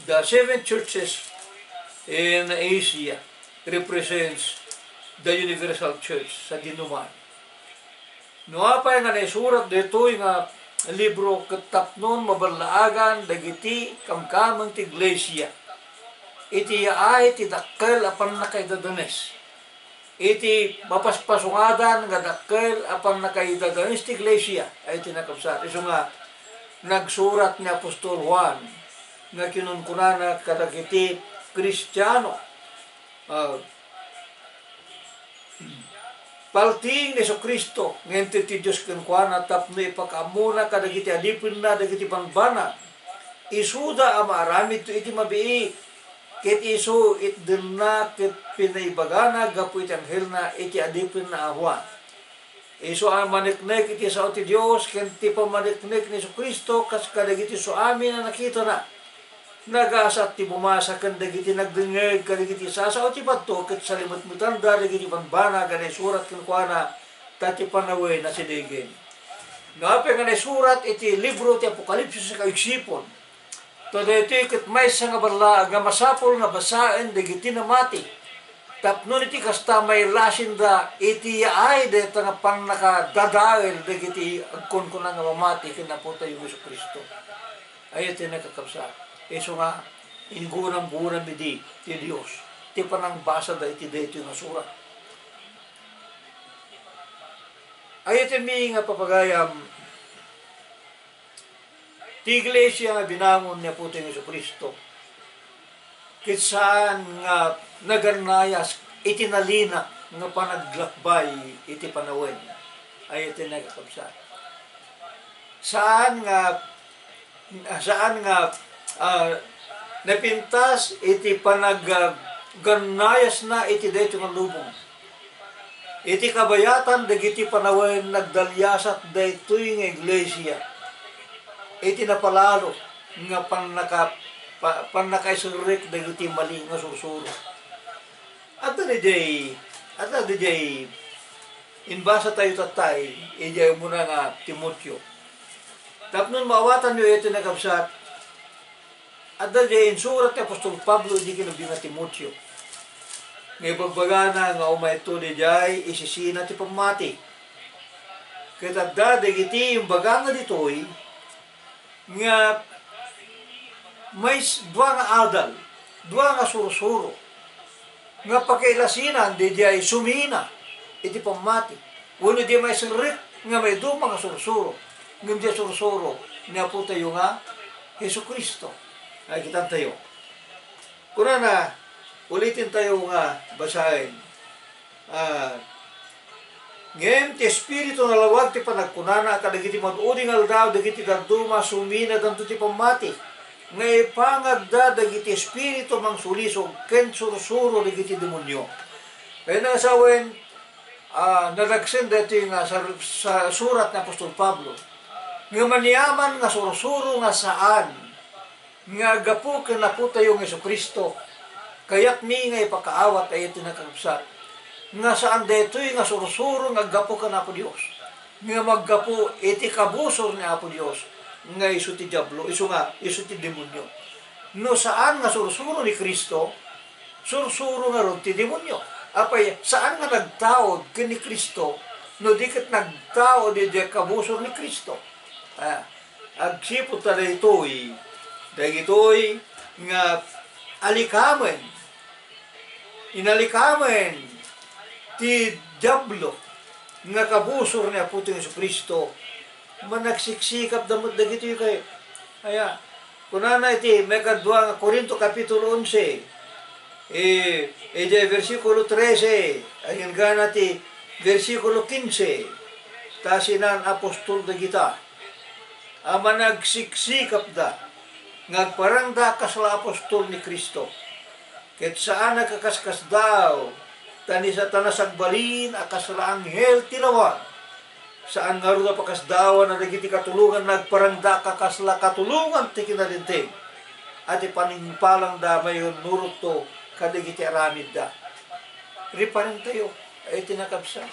The seven churches in Asia represents the universal church sa dinuman. No apay nga naisurat daytoy nga libro ket tapnon maballaagan dagiti kamkameng ti iglesia. iti yaay ti dakkel a pannakaidadanes, iti mapaspasungadan nga dakkel a pannakaidadanes ti iglesia, ay ti nakabsat. Isu nga nagsurat ni Apostol Juan nga kinunkunana kadagiti Kristiano, ah, Paltiing ni Jesu-Cristo nga inted ti Dios kenkuana tapno ipakaammona kadagiti adipenna dagiti bambanag. Isuda a maaramidto iti mabiit, ket isu itdenna ket pinaibagana gapu iti anghelna iti adipenna a Juan. Isu a maneknek iti sao ti Dios ken ti pammaneknek ni Jesu-Cristo kas kadagiti suami a nakitana. Nagasat ti bumasa ken dagiti nagdengngeg kadagiti sasao ti padto ket salimetmetanda dagiti bambanag a naisurat kenkuana ta ti panawen a sidegen. No apay nga naisurat iti libro ti Apokalipsis a kaigsipon, ta daytoy ket maysa nga ballaag nga masapul nga basaen dagiti namati, tapno iti kasta, mailasinda iti yaay dayta nga pannakadadael dagiti agkunkuna nga mamati ken Apotayo Jesu-Cristo. Ay, iti nakakabsat, isu nga inggunam-gunam idi ti Dios ti panangbasada iti daytoy nga surat. Ay, iti mi nga papagayam, ti iglesia nga binangon ni Apotayo Jesu-Cristo, ket saan nga nagannayas iti nalina nga panaglakbay iti panawen. Ay, iti nakakabsat. Saan nga, saan nga, ah, napintas iti panag-, ah, gannayasna iti daytoy nga lubong. Iti kabayatan dagiti panawen, nagdaliasat daytoy nga iglesia iti napalalo nga pannaka-, pa-, pannakaiserrek dagiti mali nga sursuro. Adda diay, adda diay imbasa tayo tattay, idiay umuna nga Timoteo. Tapno maawatanyo iti nakabsat, adda diay insurat ti apostol Pablo idi kinabinga Timoteo. Nga ibagbagana nga umayto diay isisina ti pammati. Ket adda dagiti imbagana ditoy, nga may s-, dua nga adal, dua nga sursuro, nga pakailasinan diay sumina iti pammati, wenno diay maiserrek nga maiduma nga sursuro, ngem diay sursuro ni Apotayo nga Jesu-Cristo. Ay, kitantayo. Kunana, uliten tayo nga basaen. Ah, ngem ti Espiritu nalawag ti panagkunana a kadagiti mad-udi nga aldaw dagiti dadduma a suminadanto ti pammati, nga ipangagda dagiti espiritu a mangsulisog ken sursuro dagiti demonio. Kayatna nga sawen, ah, nadagsen daytoy nga sar-, sa-, surat ni apostol Pablo, nga maniaman nga sursuro nga saan nga aggapu ken Apotayo nga Jesu-Cristo, kayatmi nga ipakaawat, ay iti nakakabsat, nga saan daytoy nga sursuro nga aggapu ken Apo Dios, nga maggapu iti kabusor ni Apo Dios, nga isu ti Diablo, isu nga, isu ti demonio. No saan nga sursuro ni Cristo, sursuro ngarud ti demonio. Apay, saan nga nagtaud ken ni Cristo, no di ket nagtaud iti kabusor ni Cristo. Ah, Agsipud ta daytoy, dagitoy nga alikamen, inalikamen ti Diablo nga kabusor ni Apotayo Jesu-Cristo, managsiksikapda met dagitoy kay, aya, kunana iti maikadua nga Corinto Kapitulo onse, eh, iti bersikulo trese, agingga ti bersikulo kinse, ta sinan apostol dagita. A managsiksikapda nga agparangda a kasla apostol ni Cristo. Ket saan a kakaskasdaaw, ta ni Satanas agbalin a kasla anghel ti lawag. Saan ngarud a pakasdaawan a dagiti katulonganna agparangda a kakasla katulongan ti kinalinteg, a ti panangpalangda mairunurotto kadagiti aramidda. Riparintayo, ay ti nakabsa.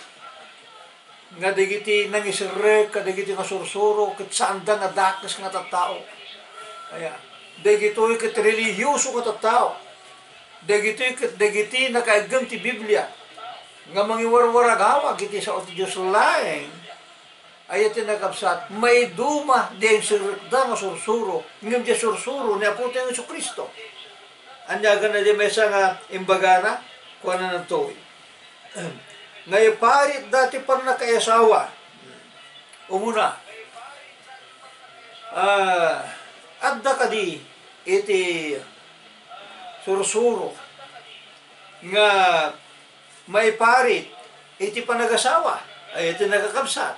Nga dagiti nangiserrek kadagiti nga sursuro ket saanda nga dakes nga tattao. Aya, dagitoy ket relihioso nga tattao. Dagitoy ket dagiti nakaiggem ti Biblia nga mangiwarwaragawag iti sao ti Dios laeng. Aya ti nakabsat, maiduma diay inserrekda nga sursuro, ngem diay sursuro ni Apotayo Jesu-Cristo. Ania gayam daydi maysa nga imbagana? Kuana daytoy, nga iparitda ti pannakaiasawa. Umuna, ah, adda kadi iti sursuro nga maiparit iti panagasawa, ay iti nakakabsat.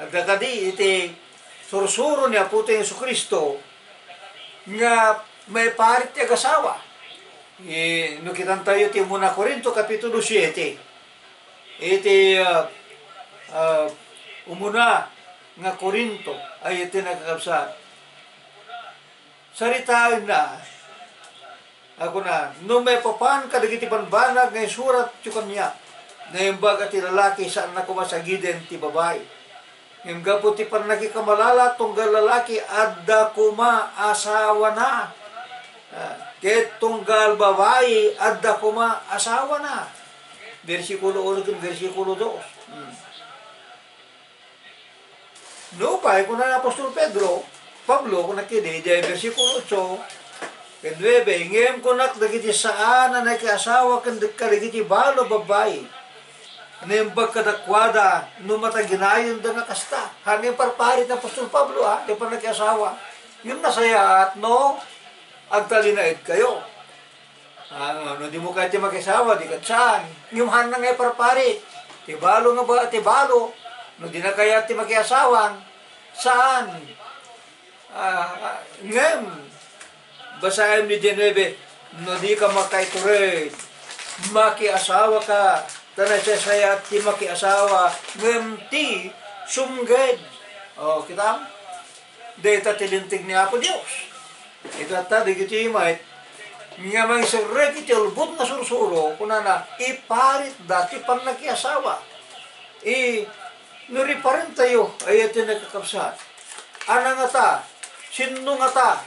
Adda kadi iti sursuro ni Apotayo Jesu-Cristo nga maiparit ti agasawa. Eh, no kitantayo ti umuna Corinto, Kapitulo siete, iti, ah, ah, umuna nga Corinto, ay iti nakakabsat. Saritaenna, a kuna, no maipapan kadagiti bambanag nga isuratyo kaniak, naimbag a ti lalaki, saanna koma sagiden ti babai. Ngem gapu ti pannakikamalala, tunggal lalaki, adda koma asawana. Ah, ket tunggal babai, adda koma asawana. Bersikulo uno ken bersikulo dos. Hmm. Nupay, kuna ni apostol Pedro, Pablo, kuna kadi, idiay bersikulo otso ken nuebe, ngem kunak dagiti saan a nakiasawa ken kadagiti balo a babbai, naimbag kadakuada no mataginayonda nga kasta. Haan nga imparparit ni apostol Pablo, a, ti pannakiasawa. Ngem nasayaat no agtalinaedkayo. Ah, no, no dimo kayat ti makiasawa, di ket saan. Ngem haanna nga iparparit. Ti balo nga ba, ti balo, no dina kayat ti makiasawa, saan. Ah, ah, ngem, basaem ni Genevieve, no dika makaitured, makiasawaka, ta nasayaat ti makiasawa, ngem ti sumged. O, kitam? Dayta ti linteg ni Apo Dios. Itatta dagiti met nga mangserrek iti ulbod nga sursuro, kunana, iparitda ti pannakiasawa. I, no riparentayo, ay ti nakakabsat. Ana ngata, sinno ngata,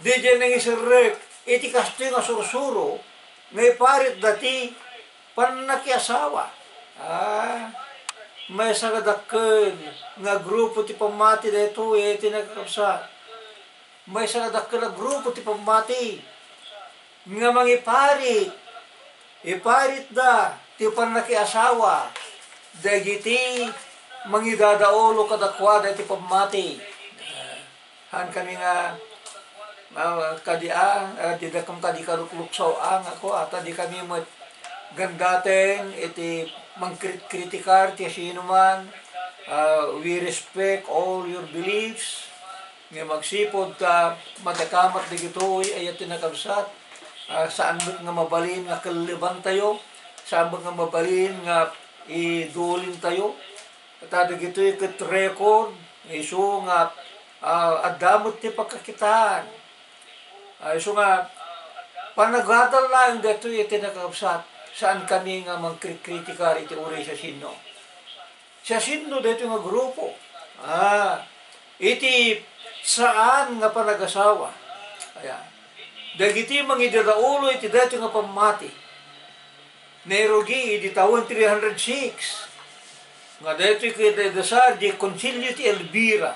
didiay nangiserrek iti kastoy nga sursuro, nga iparitda ti pannakiasawa. Ah, maysa nga dakkel nga grupo ti pammati daytoy, eh, ti nakakabsat. Maysa nga dakkel a grupo ti pammati nga mangiparit, iparitda ti pannakiasawa dagiti mangidadaulo kadakuada iti pammati. Haan kami nga, ah, kadi, ah, ah, di dakam kadi kalukluksaw, ah, nga ako, ah, ta di kami met gandaten iti mangkritikar ti siasinoman. Ah, we respect all your beliefs. Nga magsipud ta madakamat dagitoy, ay ti nakabsat, ah, saan met nga mabalin nga kellebantayo, saan met nga mabalin nga idulintayo. Ta dagitoy ket record, isu nga, ah, adda met ti pagkakitaan. Ah, isu nga, panagadal laeng daytoy iti nakakabsat, saan kami nga mangkrikritikar iti uray siasino. Siasino daytoy nga grupo? Ah, iti saan nga panagasawa. Ayan. Dagiti mangidadaulo iti daytoy nga pammati. Nairugi idi tawen three hundred six, nga daytoy ket naidasar di Konsilio ti Elvira.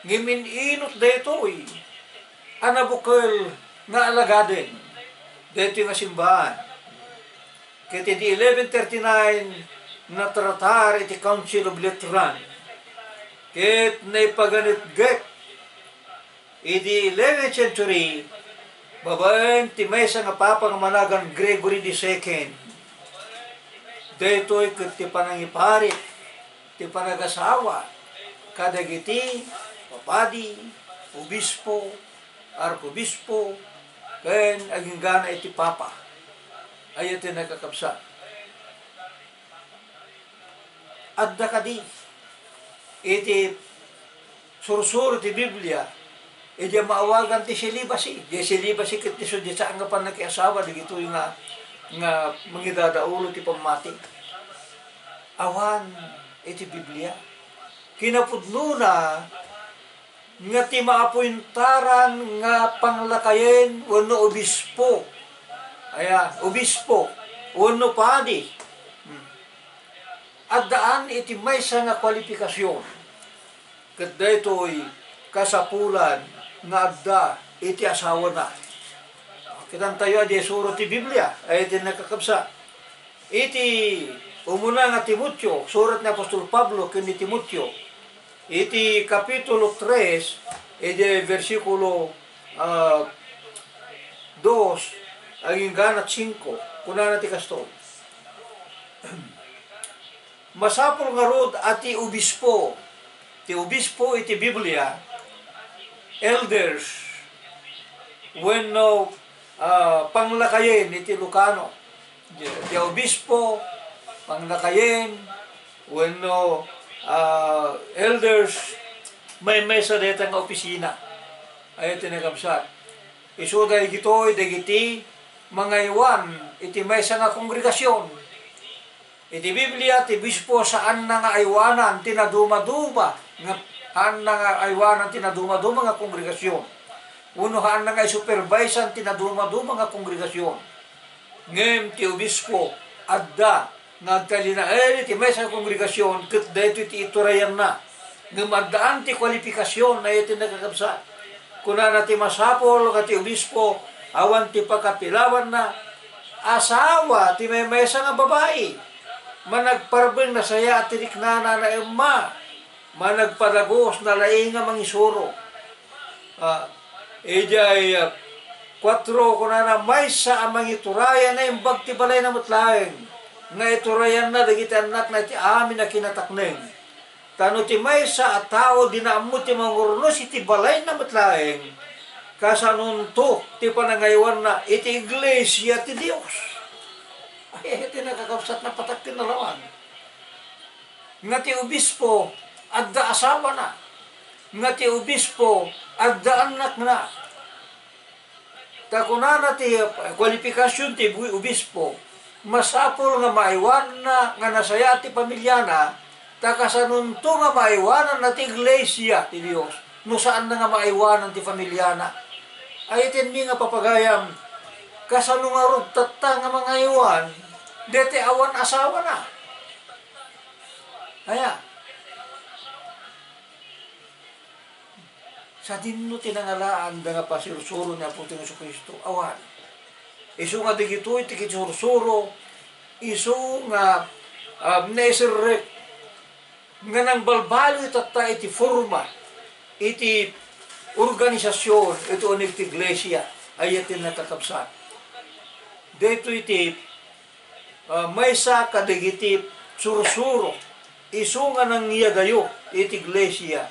Ngem in-inut daytoy a nabukel nga alagaden daytoy nga simbahan. Ket idi eleven thirty-nine, natratar iti Council of Lateran, ket naipaganetget idi eleventh century, babaen ti maysa nga papa nga managan Gregory the Second. Daytoy ket ti panangiparit ti panagasawa kadagiti papadi, obispo, arkobispo, ken aginggana iti papa. Ay ti nakakabsat. Adda kadi iti sursuro ti Biblia, idi maawagan ti celibacy. Di celibacy ket ti saan nga pannakiasawa dagitoy nga, nga mangidadaulo ti pammati. Awan iti Biblia. Kinapudnona nga ti maapuentaran nga panglakayen wenno obispo. Aya, obispo wenno padi. Hmm. Addaan iti maysa nga kualipikasion. Ket daytoy kasapulan nga adda iti asawana. Kitantayo a diay suro ti Biblia, ay iti nakakabsa. Iti umuna nga Timoteo, surat ni Apostol Pablo ken ni Timoteo, iti Kapitulo tres, iti bersikulo, ah, dos, agingganat singko, kunana ti kastoy. Masapul ngarud a ti obispo, ti obispo iti Biblia, elders, wenno, ah, panglakayen iti Ilocano. Ti, ti obispo, panglakayen, wenno, ah, elders, maymaysa dayta nga opisina. Ay, ti nakabsat. Isu dagitoy dagiti mangaywan iti maysa nga kongregasion. Iti Biblia, ti obispo saanna nga aywanan ti nadumaduma nga, saanna nga aywanan ti nadumaduma nga kongregasion. Wenno saanna nga isupervisan ti nadumaduma nga kongregasion. Ngem ti obispo, adda nga agtalinaed iti maysa nga kongregasion ket daytoy ti iturayanna. Ngem addaan ti kualipikasion, ay iti nakakabsat. Kunana ti masapul nga ti obispo, awan ti pakapilawanna, asawa ti maymaysa nga babai. Managparbeng, nasayaat ti riknana, naemma. Managpadagus, nalaing a mangisuro. Ah, idiay, ah, kuatro, kunana, maysa a mangituray a naimbag ti balayna met laeng, nga iturayanna dagiti annakna iti amin a kinatakneng. Ta no ti maysa a tao dina ammo ti mangurnos iti balayna met laeng, kasanonto ti panangaywanna iti iglesia ti Dios? Ay, iti nakakabsat, napatak ti nalawan. Nga ti obispo, adda asawana. Nga ti obispo, adda annakna. Ta kunana ti kualipikasion ti bu-, obispo, masapul nga maaywanna nga nasayaat ti pamiliana, ta kasanonto nga maaywananna ti iglesia ti Dios, no saanna nga maaywanan ti pamiliana. Ay, iti mi nga papagayam, kasano ngarud tatta nga mangaywan daytoy awan asawana? Aya? Sadino ti nangalaanda nga pasursuro ni Apotayo Jesu-Cristo? Awan. Isu nga dagitoy ti kinsursuro, isu nga, ah, naiserrek nga nangbalbaliw tatta iti forma, iti organisasion, iti uneg ti iglesia, ay iti nakakabsat. Daytoy ti ah, maysa kadagiti sursuro, isu nga nangyadayo iti iglesia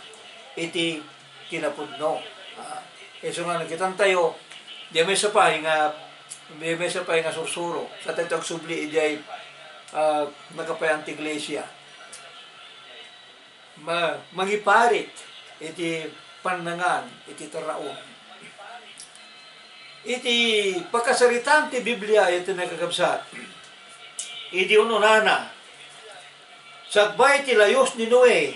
iti kinapudno. Ah, isu nga nakitantayo, di maysa pay nga, di maysa pay nga sursuro, sa tayo agsubli idiay, ah, nakapayan ti iglesia. Ma-, mangiparit iti pannangan iti terraon. Iti pakasaritaan ti Biblia, iti nakakabsat, idi un-unana, sakbay ti layus ni Noe,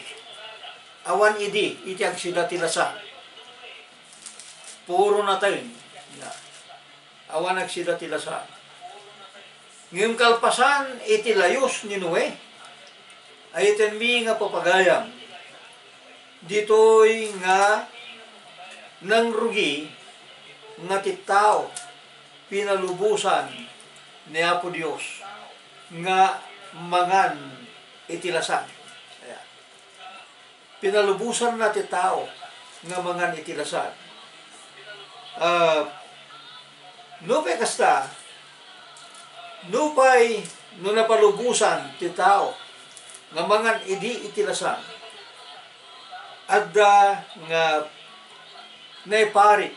awan idi iti agsida ti lasa. Puro nateng. Awan agsida ti lasa. Ngem kalpasan iti layus ni Noe, ay iti mi nga papagayam, ditoy nga nangrugi nga ti tao pinalubosan ni Apo Dios nga mangan iti lasa. Ayan. Pinalubosanna ti tao nga mangan iti lasag. Ah, nupay kasta, nupay no napalubosan ti tao nga mangan idi iti lasag, adda nga naiparit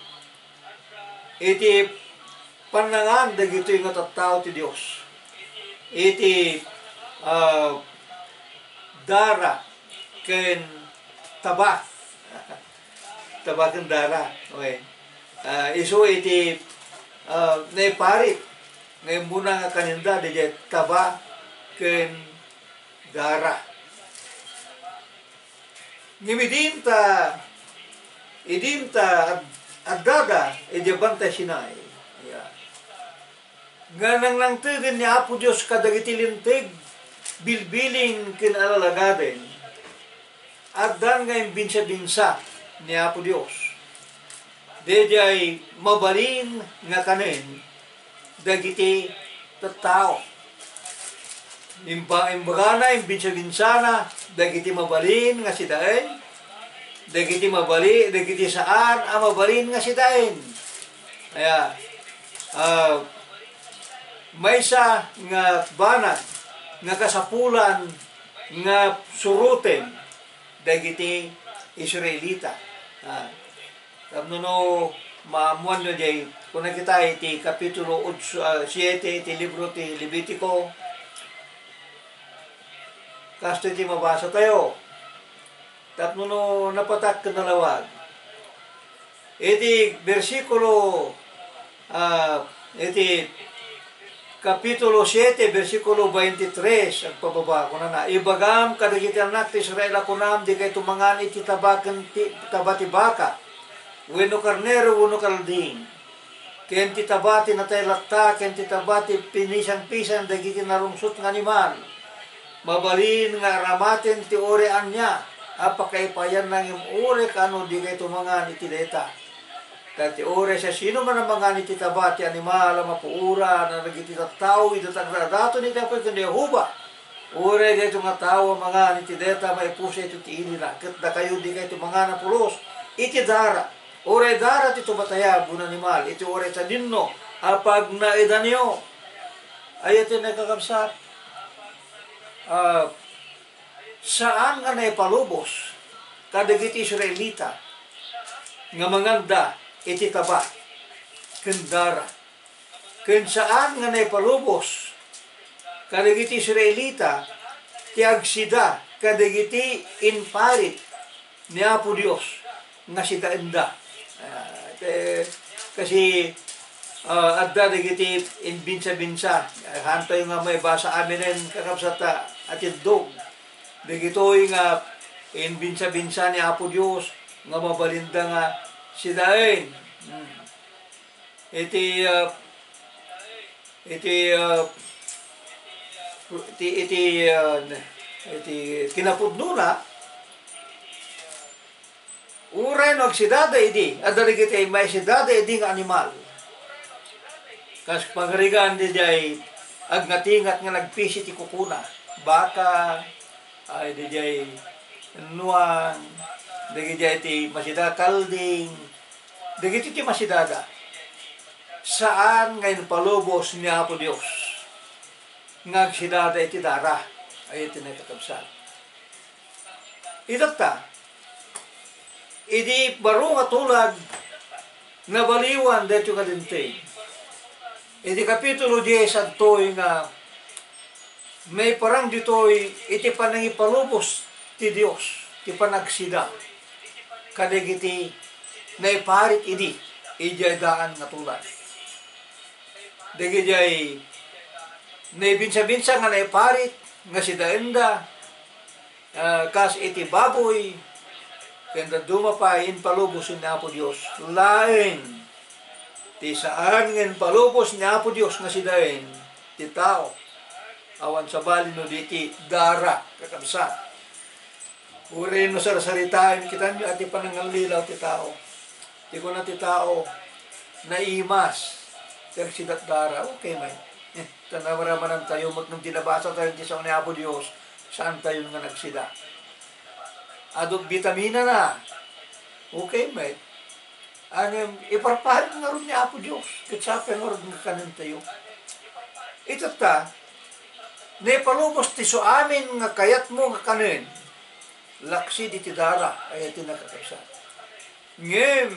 iti pannangan dagitoy nga tattao ti Dios iti, ah, dara ken taba. Taba ken dara. Okay. Ah, isu iti, ah, naiparit nga immuna nga kaninda, daydiay taba ken dara. Ngem idinta, idinta ad-, addada idiay Bantay Sinai, ya, nga nangnangtegen ni Apo Dios kadagiti linteg, bilbiling ken alagaden, addan nga imbinsabinsa ni Apo Dios. Daydiay mabalin nga kanen dagiti tattao. Imba-, imbagana, imbinsabinsana dagiti mabalin nga sidaen, dagiti mabali-, dagiti saan a mabalin nga sidaen. Aya, ah, maysa nga banag nga kasapulan nga suroten dagiti Israelita. Ah, tapno no maammuanyo diay, kuna kita iti kapitulo otso, ah, siete iti libro ti Levitico, kastoy ti mabasatayo. Tapno no napatak ken nalawag. Iti bersikulo, ah, iti Kapitulo siete, bersikulo twenty-three, agpababa, kunana, "Ibagam kadagiti annak ti Israel a kunam, dikayto mangan iti taba ken ti, taba ti baka, wenno karnero, wenno kalding, ken ti taba ti natay latta, ken ti taba ti pinisanpisan dagiti narungsot nga animal. Mabalin nga aramaten ti uray ania a pakaipayanna ngem uray kaano dikayto mangan iti dayta." Ta ti uray siasinoman a mangan iti taba ti animal a mapuoran a dagiti tattao, idatang dadaton iti Apo ken ni Jehovah. Uray daytoy nga tao a mangan iti dayta, maipuso iti ilina, ket dakayo dikayto mangan a pulos iti dara. Uray dara ti tumatayab wenno animal iti uray sadinno a pagnaedaniyo. Aya ti nakakabsat. Ah, saan nga naipalubos kadagiti Israelita nga manganda iti taba ken dara, ken saan nga naipalubos kadagiti Israelita ti agsida kadagiti inparit ni Apo Dios nga sidaenda. Ah, te-, kasi, ah, adda dagiti inbinsa-binsa. Ah, hantoy nga maibasa aminen, kakabsat a tindog. Dagitoy nga inbinsa-binsa ni Apo Dios nga mabalinda nga sidaen. Hmm. Iti, ah, iti, ah, iti, iti, ah, iti kinapudnona, uray no agsidada idi, adda dagiti maisidada idi nga animal. Kas pagarigan, diay agngatingat nga nagpisi ti kukuna, baka, ay, diay nuang, diay ti masida kalding, dagiti ti masidada. Saan nga impalubos ni Apo Dios nga agsidada iti dara, ay iti nakakabsat. Itatta, idi baro nga tulag, nabaliwan daytoy nga linteg. Iti kapitulo dies, adtoy nga naiparang ditoy iti panangipalubos ti Dios, ti panagsida kadagiti naiparit idi, idiay daan nga tulag. Dagidiay naibinsa-binsa nga naiparit nga sidaenda, ah, kas iti baboy, ken dadduma pay impalubos ni Apo Dios. Laeng ti saan nga impalubos ni Apo Dios nga sidaen ti tao. Awan sabali no di ti dara, kakabsat. Uray no sarsaritaen, kitanyo, ati panangallilaw ti tao. Ti kuna ti tao, naimas ti agsidat dara. Okay, may. Eh, ta namaramanan tayo, met ngem ti nabasa tayo ti sao ni Apo Dios, saan tayo nga nagsida. Adu bitamina na. Okay, met. Ngem, iparparit ngarud ni Apo Dios, ket sapay ngarud nga kanen tayo. Itatta, naipalubos ti suamin nga kayatmo nga kanen, laksid iti dara, ay ti nakakabsat. Ngem,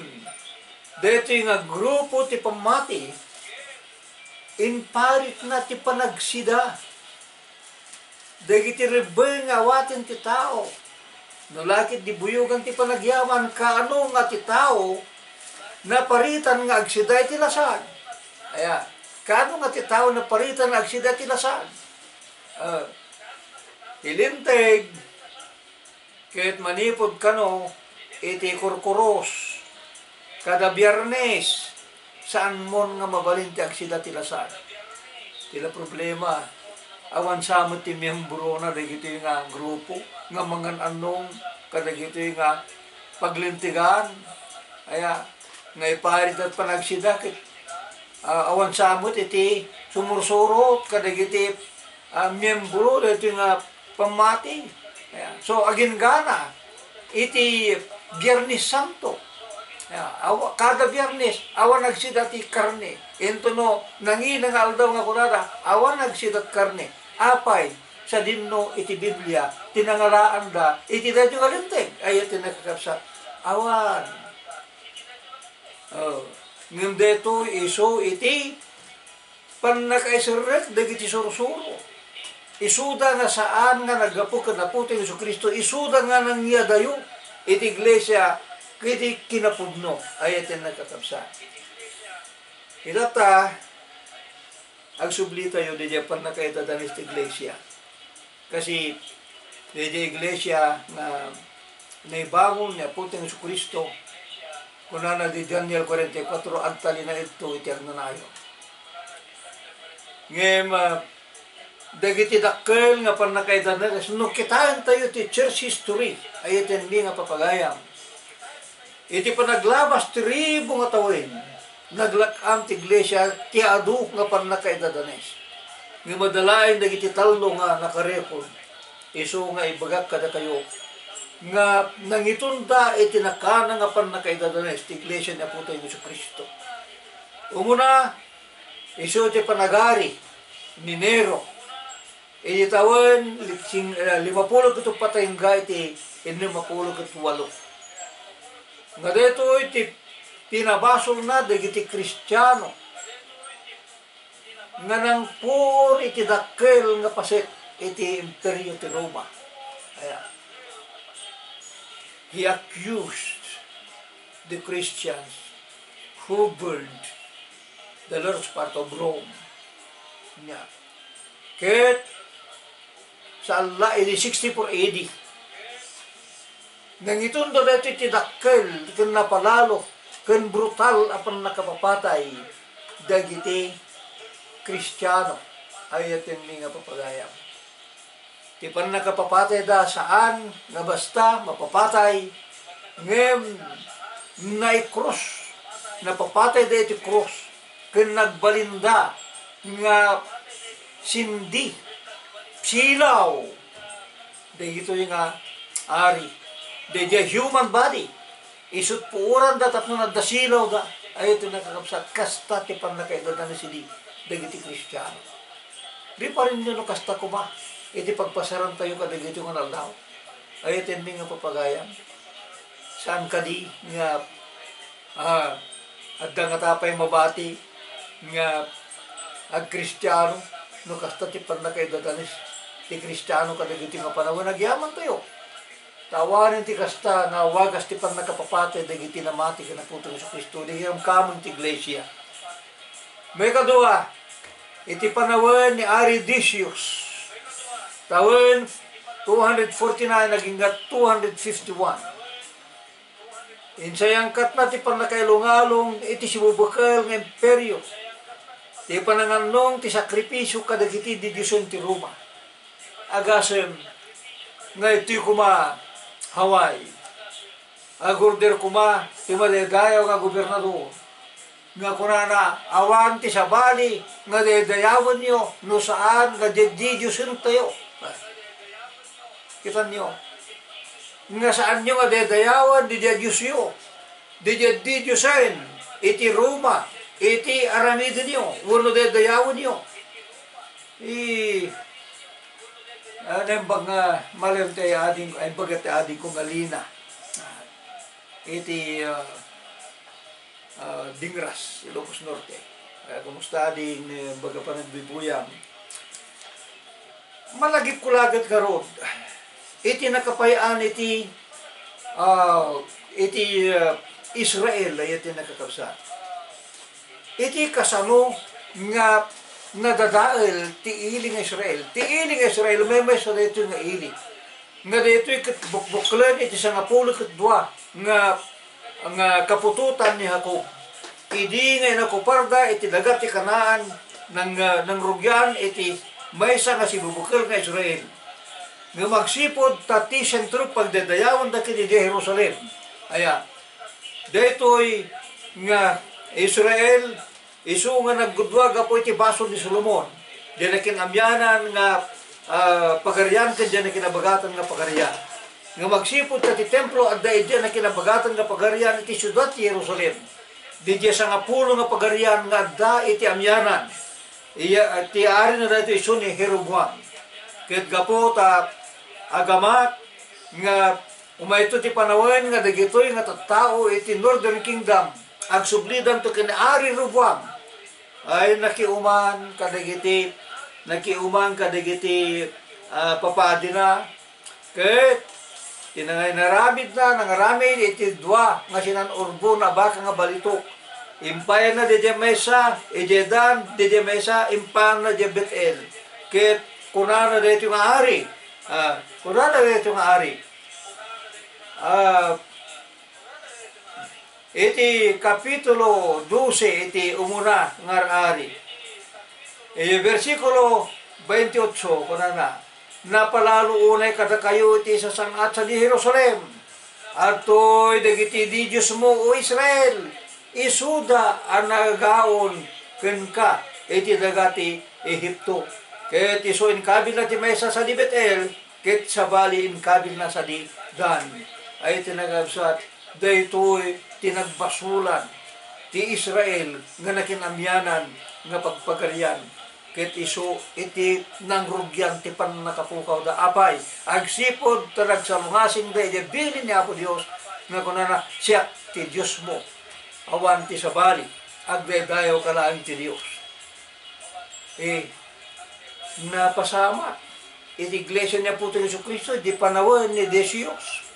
daytoy nga grupo ti pammati, imparitna ti panagsida dagiti rebbeng nga awaten ti tao. No lakit di buyogan ti panagyaman, kaano nga ti tao naparitan nga agsida iti lasag? Aya, kaano nga ti tao naparitan nga agsida iti lasag? Ah, ti Linteg, ket manipud kano iti kurkuros, kada Biyernes, saanmon nga mabalin ti agsida ti lasag. Ti la problema, awan sa met ti miembrona dagitoy nga grupo nga mangan-anong kadagitoy nga paglintegan. Aya, Naiparit ket panagsida ket, ah, awan sa met iti sumursurot kadagiti, ah, miembro daytoy nga pammati. Ayan. So, aginggana iti Biernes Santo. Ayan. Awa-, kada Biernes, awan agsida ti karne. Intono, nangina nga aldaw nga kunada, awan agsida ti karne. Apay, sadinno iti Biblia, ti nangalaanda iti daytoy nga Linteg. Ay, iti nakakabsat. Awan. Oh. Ngem daytoy isu iti pannakaiserrek dagiti sursuro. Isuda nga saan nga naggapu ken Apo ti Jesu-Cristo, isuda nga nangyadayo iti iglesia iti kinapudno. Ay, iti nakakabsat. Ita ta, agsublitayo didiay pannakaidadanes ti iglesia. Kasi didiay iglesia nga naibangon ni Apo ti Jesu-Cristo, kunana di Daniel forty-four, "Agtalinaedto iti agnanayon." Ngem, ah, dagiti dakkel nga pannakaidadanes, no kitaentayo ti church history, ay iti mi nga papagayam. Iti panaglabas ti ribu nga tawen, naglak-am ti iglesia ti adu nga pannakaidadanes. Ngem adda laeng dagiti tallo nga nakarekord. Isu nga ibagak kadakayo nga nangitonda iti nakana nga pannakaidadanes ti iglesia ni Apotayo Jesu-Cristo. Umuna, isu ti panagari ni Nero. Iti tawen, li-, sing-, eh, limapulo ket uppat a ingga iti innem a pulo ket walo. Nga daytoy ti pinabasolna dagiti Kristiano nga nangpuor iti dakkel nga paset iti Imperio ti Roma. Ayan. He accused the Christians who burned the large part of Rome. Nya, ket saan la idi sixty-four A D, nangitunda daytoy ti dakkel ken napalalo ken brutal a pannakapapatay dagiti Kristiano. Ay, iti mi nga papagayam. Ti pannakapapatayda saan nga basta mapapatay, ngem naikrus, napapatayda iti krus, ken nagbalinda nga sindi, silaw, dagitoy nga ari, daydiay human body. Isut' puoranda tapno adda silawda. Ay, iti nakakabsat, kasta ti pannakaidadanes idi dagiti Kristiano. Di pa rin no kasta koma iti pagpasarantayo kadagitoy nga aldaw. Ay, iti nga papagayam. Saan kadi nga, ah, adda nga tapay mabati nga agkristiano no kasta ti pannakaidadanes ti Kristiano kadagitoy nga panawen? Agyamantayo. Ta awanen ti kasta nga wagas ti pannakapapatay dagiti namati ken Apotayo Jesu-Cristo, di kamkameng ti iglesia. Maikadua, iti panawen ni Ari Decius, tawen two hundred forty-nine agingga two hundred fifty-one. Insayangkatna ti pannakailungalong iti sibubukel nga imperio, ti panangannong ti sakrifisio kadagiti didiosen ti Roma. Agasem nga ittoy koma Hawaii, agorder koma ti madaydayaw nga gobernador nga kunana, "Awan ti sabali nga daydayawenyo no saan nga diay didiosentayo." Kitanyo, nga saanyo nga daydayawen diay diosyo, diay didiosen iti Roma, iti aramidenyo, wenno daydayawenyo. I, ah, naimbag nga, malem ti ading, ay, baga ti ading ko nga Lina. Ah, iti, ah, ah, Dingras, Ilocos Norte. Ah, kumusta, ading, eh, baga panagbibuyam? Malagipko laget ngarud iti nakapay-an iti, ah, iti, ah, Israel, ay iti nakakabsat. Iti kasano nga nadadael ti ili nga Israel. Ti ili nga Israel, maymaysa daytoy nga ili. Nga daytoy ket bukbuklen iti sangapulo ket dua nga, nga kaputotan ni Jacob. Idi nga inakuparda iti daga ti Canaan, nang-, nangrugian iti maysa nga sibubukel nga Israel. Ngem agsipud ta ti sentro pagdaydayawenda ket idiay Jerusalem. Aya, daytoy nga Israel, isu nga naggudua gapu iti basol ni Solomon, diay nakin-amianan nga, ah, pagarian ken diay nakinabagatan nga pagarian. Ngem agsipud ta ti templo adda idiay nakinabagatan nga pagarian iti siudad ti Jerusalem. Didiay sangapulo nga pagarian nga adda iti amianan. Iya, ti arina daytoy isu ni Jeroboam. Ket gapu ta agamak nga umayto ti panawen nga dagitoy nga tattao iti Northern Kingdom, agsublidanto ken ni Ari Roboam. Ay, nakiuman kadagiti, nakiuman kadagiti, ah, papadina, ket ti nangay-, naramidna, nangaramid iti dua nga sinan-urbon a baka nga balitok. Impayanna didiay maysa, idiay dan, didiay maysa, impayanna didiay Bet-el. Ket kunana daytoy nga ari, ah, kunana daytoy nga ari, ah, iti kapitulo dose iti umuna nga ari. Iti bersikulo twenty-eight, kunana, "Napalalo unay kadakayo iti sasang-at sadi Jerusalem. Adtoy dagiti didiosmo, O Israel, isuda a nagagaon kenka iti daga ti Egipto. Ket isu inkabilna ti maysa sadi Bet-el, ket sabali inkabilna sadi Dan." Ay, ti nagkabsat, daytoy ti nagbasolan ti Israel nga nakin-amianan nga pagpagarian, ket isu iti nangrugian ti pannakapukawda. Apay, agsipud ta nagsalungasingda iti bilin ni Apo Dios nga kunana, "Siak ti Diosmo, awan ti sabali, agdaydayawka laeng ti Dios." Eh, napasamak iti iglesia ni Apotayo Jesu-Cristo, di panawen ni Decius.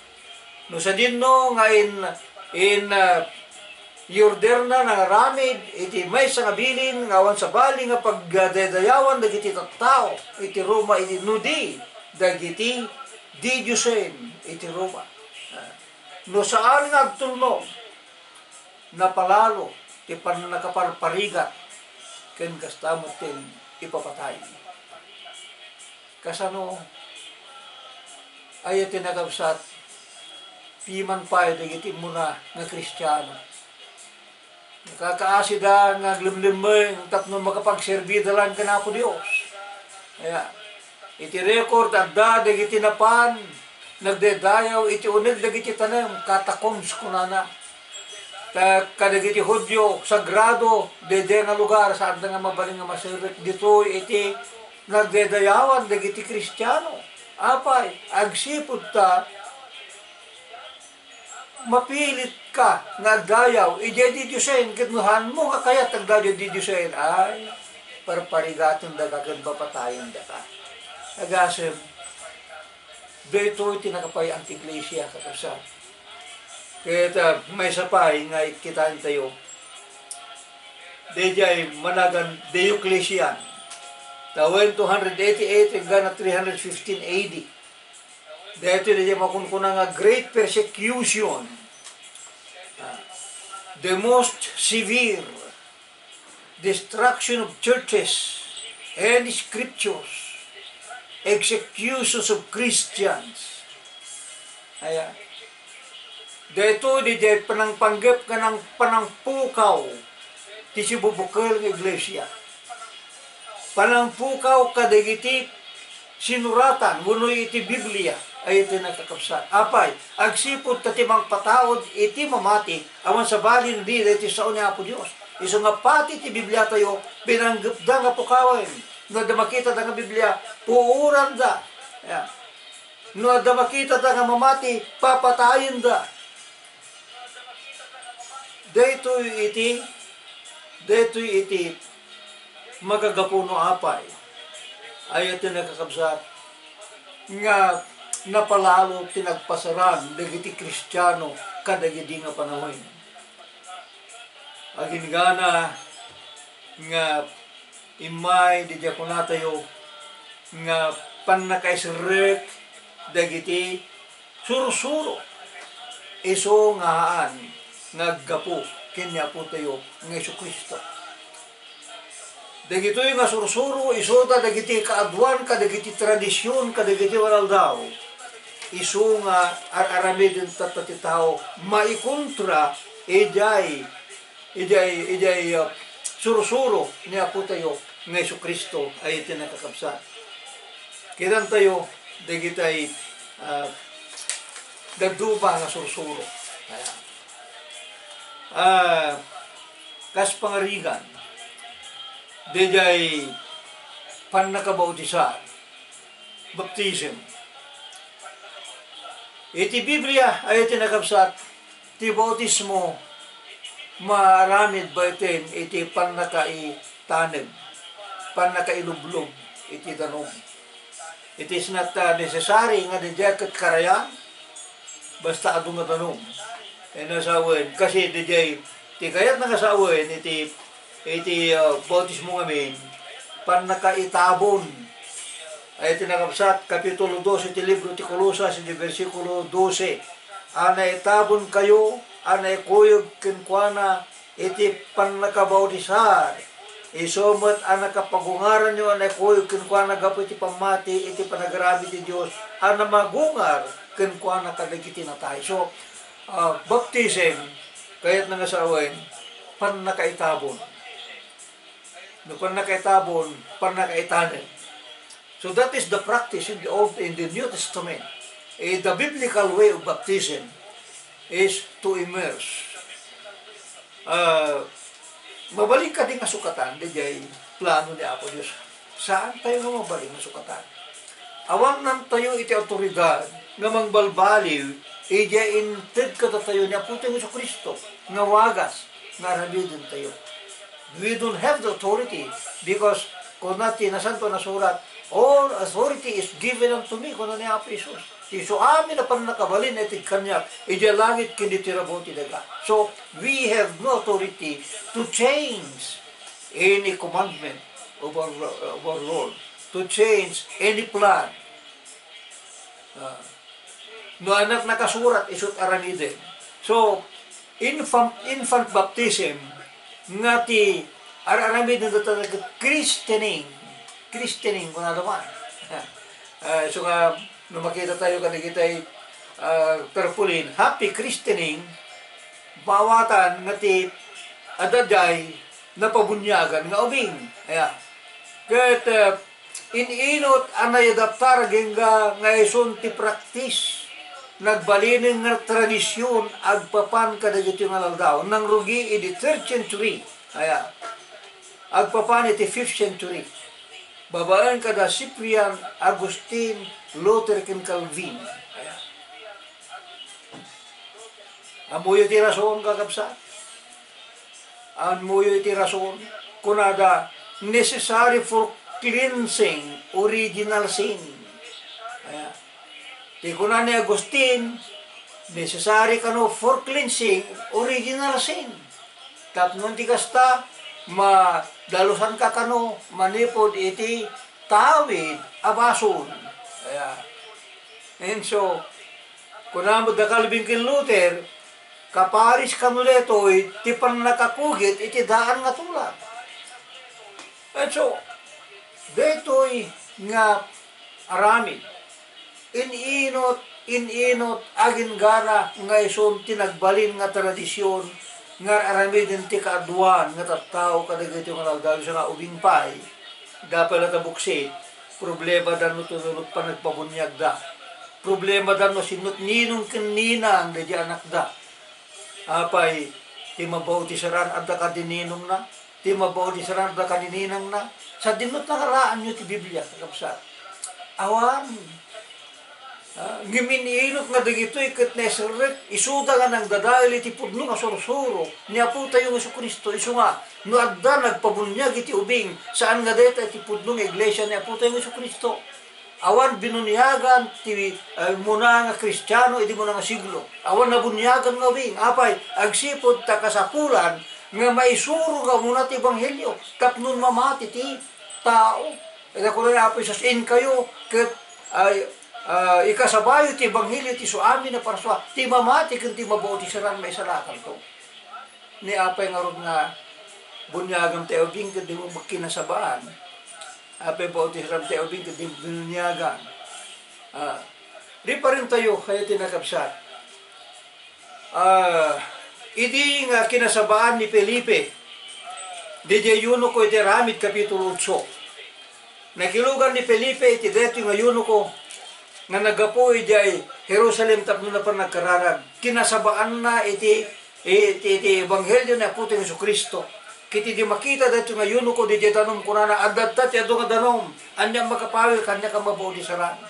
No sadino nga in, in, ah, iorderna nangaramid iti maysa nga bilin nga awan sabali nga pagdaydayawan dagiti tattao iti Roma, iti no di dagiti didiosen iti Roma. Ah, no saan nga agtulnog, napalalo ti pannakaparparigat ken kasta met ti ipapatay. Kasano aya ti nakabsat, piman pay dagiti immuna nga Kristiano? Nakakaasida nga aglemlemmeng tapno makapagserbida laeng ken Apo Dios. Aya, iti record, adda dagiti napan nagdaydayaw iti uneg dagiti tanem, catacombs kunana. Ta kadagiti Judio, sagrado daydiay nga lugar, saanda nga mabalin nga maserrek ditoy iti nagdaydayawan dagiti Kristiano. Apay, agsipud ta mapilitka nga agdayaw idiay didiosen, ket no haanmo nga kayat agdayaw idiay didiosen, ay, parparigatendaka ken papatayendaka. Agasem, daytoy ti nakapay-an ti iglesia, kakabsat. Ket, ah, maysa pay nga kitaentayo, daydiay managan Diocletian, tawen two hundred eighty-eight enggana three hundred fifteen A D. Daytoy daydiay makunkuna nga great persecution, ah, the most severe, destruction of churches and scriptures, executions of Christians. Aya, daytoy daydiay panangpanggep ken panangpukaw ti sibubukel nga iglesia. Panangpukaw kadagiti sinuratan wenno iti Biblia, ay iti nakakabsat. Apay, agsipud ta ti mangpataud iti mamati, awan sabali no di daytoy sao ni Apo Dios. Isu nga pati ti Bibliatayo, pinanggepda nga pukawen. No adda makitada nga Biblia, puoranda. Ayan. No adda makitada nga mamati, papatayenda. Daytoy iti, daytoy iti magagapu no apay. Aya ti nakakabsat nga napalalo ti nagpasaran dagiti Kristiano kadagidi nga panawen. Aginggana nga immay daydiay kunatayo nga pannakaiserrek dagiti sursuro, isu nga haan nga aggapu ken ni Apotayo nga Jesu-Cristo. Dagitoy nga sursuro, isuda dagiti kaaduan kadagiti tradision kadagiti waraldaw. Isu nga ar-aramiden tatta ti tao maikontra idiay Idiay, idiay, ah, sursuro ni Apotayo nga Jesu-Cristo ay iti nakakabsat. Kitantayo dagitay, ah, dadduma nga sursuro. Kaya, ah, kas pangarigan, didiay pannakabautisar, baptism. Iti Biblia ay iti nakabsat, ti bautismo maaramid baiten iti pannakaitaneg, pannakailublob iti danum. It is not, uh, necessary nga didiay ket karayan, basta adu nga danum. Ken nasawen, kasi didiay, ti kayatna nga sawen iti, iti, uh, bautismo ngamin, pannakaitabon. Ay iti nakabsat, Kapitulo dose ti libro ti Colosas, iti bersikulo dose, a naitabonkayo, a naikuyog kenkuana iti pannakabautisar. Isu met a nakapagungaranyo a naikuyog kenkuana gapu iti pammati iti panagarabi ti Dios a namagungar kenkuana kadagiti natay. So, ah, baptism, kayatna nga sawen, pannakaitabon. No pannakaitabon, pannakaitaneg. So that is the practice in the Old, in the New Testament. Eh, the biblical way of baptism is to immerse. Ah, mabalin kadi nga sukatan, diay plano ni Apo Dios. Saan tayo nga mabalin nga sukatan? Awannantayo iti awtoridad nga mangbalbaliw idiay inted kadatayo ni Apotayo Jesu-Cristo nga wagas nga aramidentayo. We don't have the authority because kuna ti Nasantoan a Surat, "All authority is given unto me," kuna ni Apo Jesus. Isu amin a pannakabalin a itedko kaniak idiay langit ken ditoy rabaw ti daga. So, we have no authority to change any commandment of our, of our Lord, to change any plan. Ah, no adda nakasurat, isu't aramiden. So, infant, infant baptism nga ti ar-aramiden dagiti christening, christening, kunada man. Ah, so nga, no makita tayo kadagitay, ah, tarpaulin, happy christening, maawatan nga ti adda diay napabuniagan nga ubing. Aya. Ket, ah, in-inut a naiadaptar agingga nga isun ti praktis, nagbalinen nga tradision agpapan kadagiti nga aldaw, nangrugi idi third century. Aya. Agpapan iti fifth century. Babaen kada Cyprian, Augustine, Luther, ken Calvin. Aya. Ammoyo ti rason, kakabsat? Ammoyo iti rason? Kunada, necessary for cleansing original sin. Aya. Ti kuna ni Agustin, necessary kano for cleansing original sin. Tapno ti kasta, madalusanka kano manipud iti tawid a basol. Aya. And so, kuna met da Calvin ken Luther, kaparis kano daytoy ti pannakakugit iti daan nga tulag. And so, daytoy nga aramid, in-inut, in-inut, aginggana nga isun ti nagbalin nga tradision nga aramiden ti kaaduan nga tattao kadagiti nga aldaw, isu nga ubing pay, dapay la ta buksit, problema da no tulo panagpabuniagda. Problema da no sinot ninong ken ninang daydi anakda. Apay, ti mabautisaran adda kadi ninongna? Ti mabautisaran adda kadi ninangna? Sadino ta nga raanyo ti Biblia, kakabsat? Awan. Ah, ngem in-inut nga dagitoy ket naiserrek, isuda nga nangdadael iti pudno nga sursuro ni Apotayo nga Jesu-Cristo, isu nga, no adda nagpabuniag iti ubing, saan nga dayta iti pudno nga iglesia ni Apotayo nga Jesu-Cristo. Awan binuniagan ti, eh, muna nga Kristiano idi muna nga siglo. Awan nabuniagan nga ubing. Apay, agsipud ta kasapulan nga maisuro nga umuna ti ebanghelio tapno mamati ti tao. Ita kuna ni Apo Jesus, "Inkayo ket, ay, ah, ikasabayo ti ebanghelio ti isu amin a parsua, ti mamati ken ti mabautisaran maisalakanto." Ni apay ngarud nga buniagan ti ubing ket dimo kinasabaan? Apay bautisaran ti ubing ket dimo binuniagan? Ah, di pa rin tayo kaya tinakabsat. Ah, Idi nga kinasabaan ni Felipe, didiay eunuko iti Aramid, kapitulo otso. Nakilugan ni Felipe iti daytoy nga eunuko nga naggapu idiay Jerusalem tapno napan nagkararag. Kinasabaanna iti, iti, iti ebanghelio ni Apotayo Jesu-Cristo. Ket idi makita daytoy nga eunuko didiay danum, kunana, "Adda ti adu nga danum. Ania makapawil kaniak a mabaw ti saran?"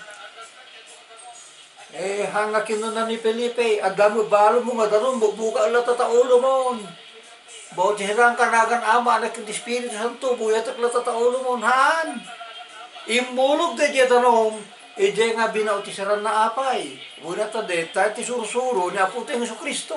Eh, hanga kinuna ni Felipe, "Adda met balonmo nga danum, bubbugaen latta ta ulomon. Bautiserangka nagan Ama, Anak, ken ti Espiritu Santo, buyatek latta ta ulomon." Haan. Immulog daydiay danum, idiay nga binautiseranna apay. Wenno ta dayta ti sursuro ni Apotayo Jesu-Cristo.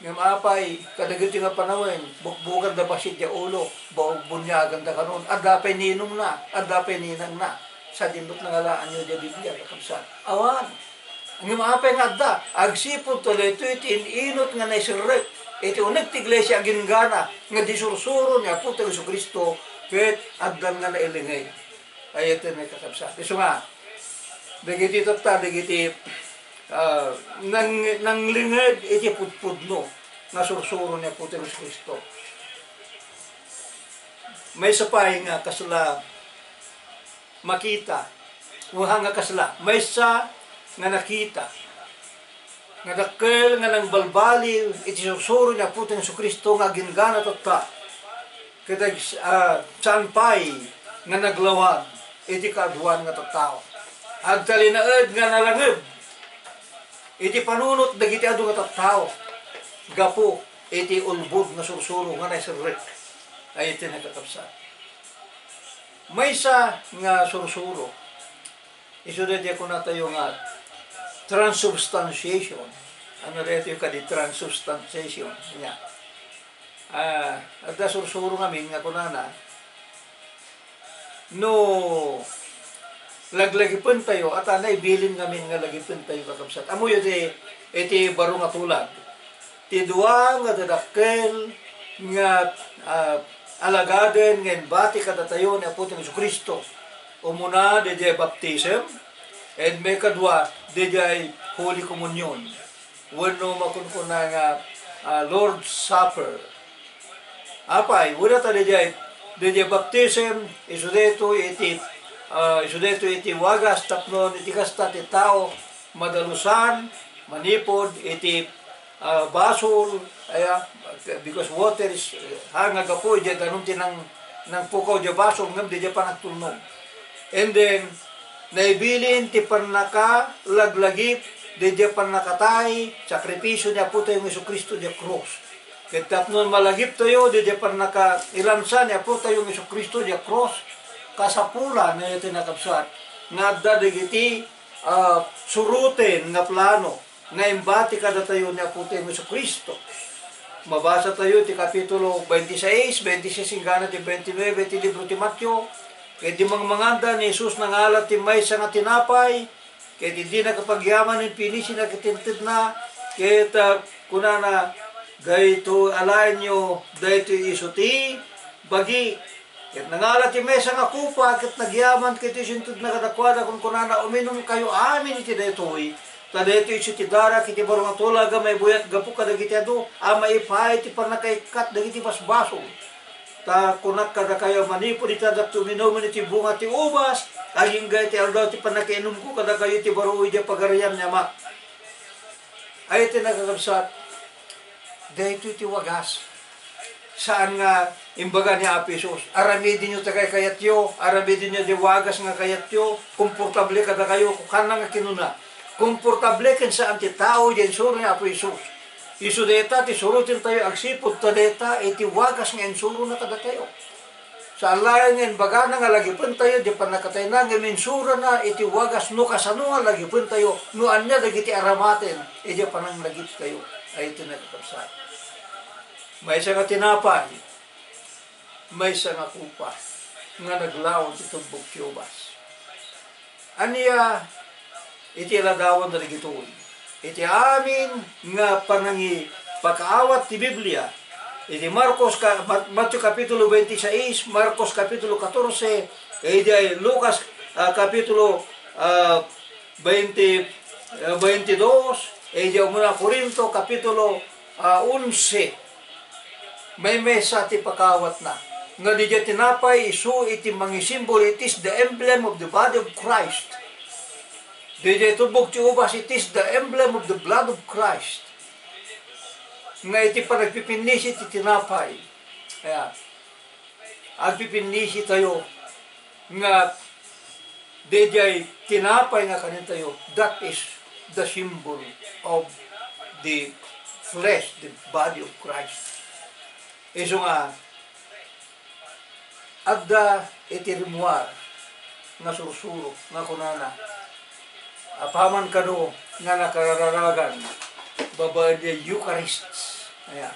Ngem apay, kadagiti nga panawen, bukbukanda bassit diay ulo, ba-, buniaganda kanon, adda pay ninongna, adda pay ninangna. Sadino met nangalaanyo diay Biblia, kakabsat? Awan. Ngem apay nga adda? Agsipud ta daytoy ti in-inut nga naiserrek iti uneg ti iglesia agingga nga di sursuro ni Apotayo Jesu-Cristo, ket addan nga nailinged. Ay, iti nga kakabsat. Isu nga, dagiti tatta, dagiti, ah, nang-, nanglinged iti pudpudno nga sursuro ni Apotayo Jesu-Cristo. Maysa pay nga kasla makita, wenno nga kasla, maysa nga nakita nga dakkel nga nangbalbaliw iti sursuro ni Apotayo Jesu-Cristo nga agingga tatta. Ket ag-, ah, saan pay nga naglawag iti kaaduan nga tattao. Agtalinaed nga nalangeb iti panunot dagiti adu nga tattao gapu iti ulbod nga sursuro nga naiserrek. Ay, iti nga kakabsat. Maysa nga sursuro, isu daydiay kunatayo nga transubstantiation. Ania daytoy kadi transubstantiation? Ania? Ah, adda sursuro ngamin nga kunana, no laglagipentayo, ata naibilin ngamin nga lagipentayo, kakabsat. Ammoyo ti, iti baro nga tulag. Ti dua nga dadakkel nga, ah, alagaden nga imbati kadatayo ni Apotayo Jesu-Cristo. Umuna, didiay baptism, and maikadua, didiay Holy Communion. Wenno makunkuna nga, ah, Lord's Supper. Apay, wenno ta didiay, didiay baptism, isu daytoy iti, ah, isu daytoy iti wagas tapno iti kasta ti tao madalusan manipud iti, ah, basol, aya, because water is, ah, nga gapu idiay danum ti nang-, nangpukaw idiay basol ngem didiay panagtulnog. And then, naibilin ti pannakalaglagip daydiay pannakatay, sakripisio ni Apotayo nga Jesu-Cristo diay krus. Ket tapno malagiptayo daydiay pannakailansa ni Apotayo nga Jesu-Cristo diay krus, kasapulan, iti nga kakabsat, nga adda dagiti, ah, suroten nga plano nga imbati kadatayo ni Apotayo nga Jesu-Cristo. Mabasatayo ti kapitulo twenty-six, twenty-six inggana ti twenty-nine ti libro ti Mateo. Ket idi mangmanganda ni Jesus, nangala ti maysa nga tinapay, ket idi nakapagyaman, impinisina ket intedna, ket, ah, kunana, "Daytoy, alaenyo, daytoy isu ti bagi." Ket nangala ti maysa nga kopa, ket nagyaman ket isu intedna kadakuada, kunkunana, "Uminumkayo amin iti daytoy, ta daytoy isu ti darak iti baro nga tulag a maibuyat gapu kadagiti adu a maipaay ti pannakaikkat dagiti basbasol. Ta kunak kadakayo a manipud iti addakto uminumen iti bunga ti ubas, agingga iti aldaw ti pannakainumko kadakayo iti baro idiay Pagarian ni Amak." Ay, iti nga kakabsat, daytoy ti wagas. Saan nga imbaga ni Apo Jesus, "Aramidenyo ti kaykayatyo, aramidenyo ti wagas nga kayatyo, komportable kadakayo," kunana nga kinuna. Komportable ken saan ti tao diay insuro ni Apo Jesus. Isu dayta ti surotentayo agsipud ta dayta iti wagas nga insurona kadatayo. Saan laeng nga imbagana nga lagipentayo diay pannakatayna, ngem insurona iti wagas no kasano nga lagipentayo, no ania dagiti aramaten idiay pananglagiptayo. Ay, iti nga kakabsat. Maysa nga tinapay, maysa nga kopa nga naglaon ti tubbog ti ubas. Ania iti aladawan dagitoy? Iti amin nga panangipakaawat ti Biblia, iti Marcos ka-, Ma-, Mateo Kapitulo twenty-six, Marcos Kapitulo katorse, idiay Lucas, ah, Kapitulo, ah, twenty, ah, twenty-dos, idiay Umuna Corinto Kapitulo a, onse, maymaysa ti pakawatna. Nga diay tinapay isu iti mangisimbolo, it is the emblem of the body of Christ. Diay tubbog ti ubas, it is the emblem of the blood of Christ. Nga iti panagpipinnisi ti tinapay, kaya, agpipinnisitayo nga diay tinapay nga kanintayo, that is the symbol of the flesh, the body of Christ. Isu nga, adda iti rimmuar nga sursuro nga kunana, apaman kano nga nakararagan babaen diay Eucharist. Aya.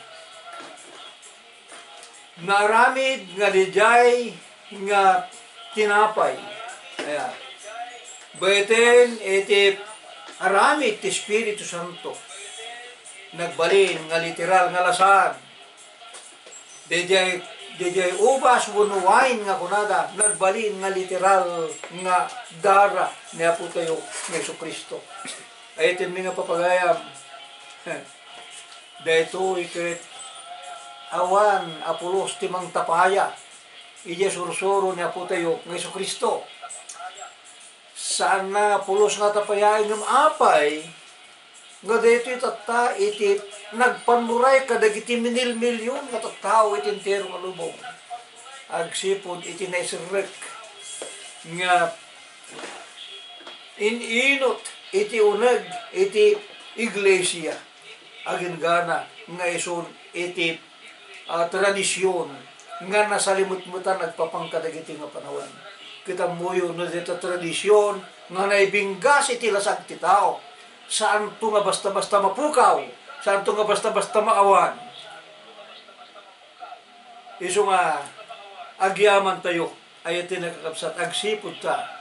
Naaramid nga diay nga tinapay. Aya. Baeten iti aramid ti Espiritu Santo. Nagbalin nga literal nga lasag. Diay, diay ubas wenno wine nga kunada, nagbalin nga literal nga dara ni Apotayo nga Jesu-Cristo. Ay, tinmi nga papagayam. Daytoy ket awan a pulos ti mangtapaya idiay sursuro ni Apotayo nga Jesu-Cristo. Saanna nga pulos nga tapayaen, ngem apay nga daytoy tatta iti nagpannuray kadagiti minilmilion nga tattao iti entero nga lubong agsipud iti naiserrek nga in-inut iti uneg iti iglesia, agingga nga isun iti, ah, tradision nga nasalimetmetan agpapan kadagiti nga panawen. Ket ammoyo no dita tradision nga naibinggas iti lasag ti tao, saanto nga basta-basta mapukaw, saanto nga basta-basta maawan. Isu nga agyamantayo, ay iti nakakabsat, agsipud ta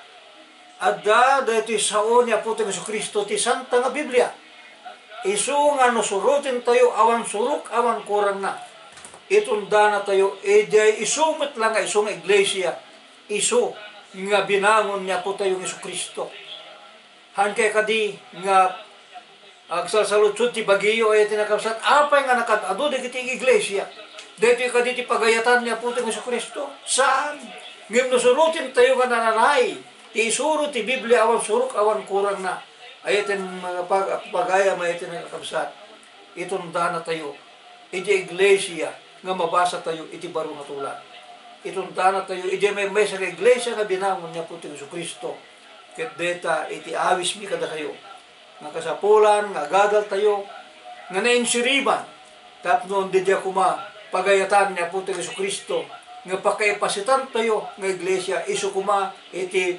adda daytoy sao ni Apotayo Jesu-Cristo ti Santa nga Biblia. Isu nga no surotentayo, awan surok, awan kurangna. Itundanatayo, idiay isu met la nga isu nga iglesia, isu nga binangon ni Apotayo Jesu-Cristo. Haan kadi nga agsalsaludsod ti bagiyo, ay iti nakabsat, apay nga nakaad-adu dagiti iglesia? Daytoy kadi ti pagayatan ni Apotayo Jesu-Cristo? Saan. Ngem no surotentayo nga nananay ti isuro ti Biblia, awan surok, awan kurangna. Ay iti mga pag-, pagayam, ay iti nakakabsat, itundanatayo iti iglesia nga mabasatayo iti baro nga tulag. Itundanatayo iti maymaysa nga iglesia nga binangon ni Apotayo Jesu-Cristo. Ket dayta iti awismi kadakayo nga kasapulan nga agadaltayo nga nainsiriban tapno diay koma pagayatan ni Apotayo Jesu-Cristo nga pakaipasitantayo nga iglesia, isu koma iti,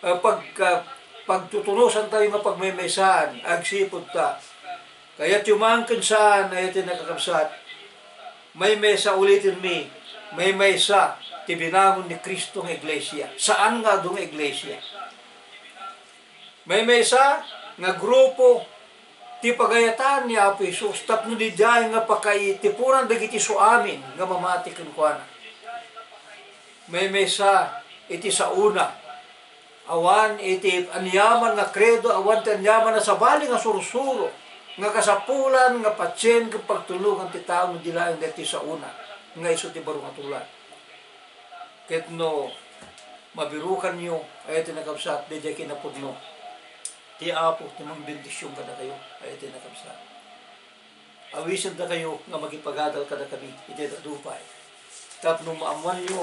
ah, pagka-, pagtutunosantayo nga pagmaymaysan agsipud ta. Kayatyo man ken saan, ay iti nakakabsat, maymaysa, ulitenmi, maymaysa ti binangon ni Cristo nga iglesia. Saan nga adu nga iglesia. Maymaysa nga grupo ti pagayatan ni Apo Jesus tapno diay nga pakaitiponan dagiti suamin nga mamati kenkuana. Maymaysa iti saona. Awan iti aniaman nga kredo, awan ti aniaman a sabali nga sursuro nga kasapulan nga patien ken pagtulongan ti tao no di laeng daytoy saona nga isu ti baro nga tulag. Ket no mabirukanyo, ay iti nakabsat, daydiay kinapudno ti Apo ti mangbendision kadakayo, ay iti nakabsat. Awisendakayo nga makipagadal kadakami iti daddupay. Tapno maammoanyo,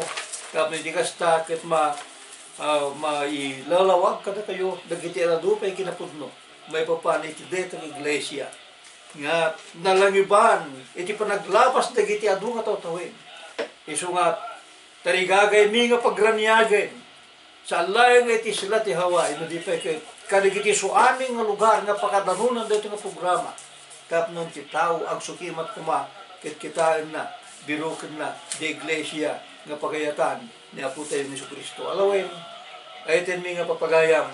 tapno iti kasta ket ma-, ah, mailalawag kadakayo dagiti daddupay kinapudno maipapan iti dayta nga iglesia nga nalangiban iti panaglabas dagiti adu nga tawtawen. Isu nga tarigagaymi nga pagraniagen. Saan laeng nga iti isla ti Hawaii, no di pay ket kadagiti suamin nga lugar nga pakadanonan daytoy nga programa. Tapno ti tao agsukimat koma ket kitaenna, birukenna, di iglesia nga pagayatan ni Apotayo Jesu-Cristo. Alawen, ay itenmi nga papagayam,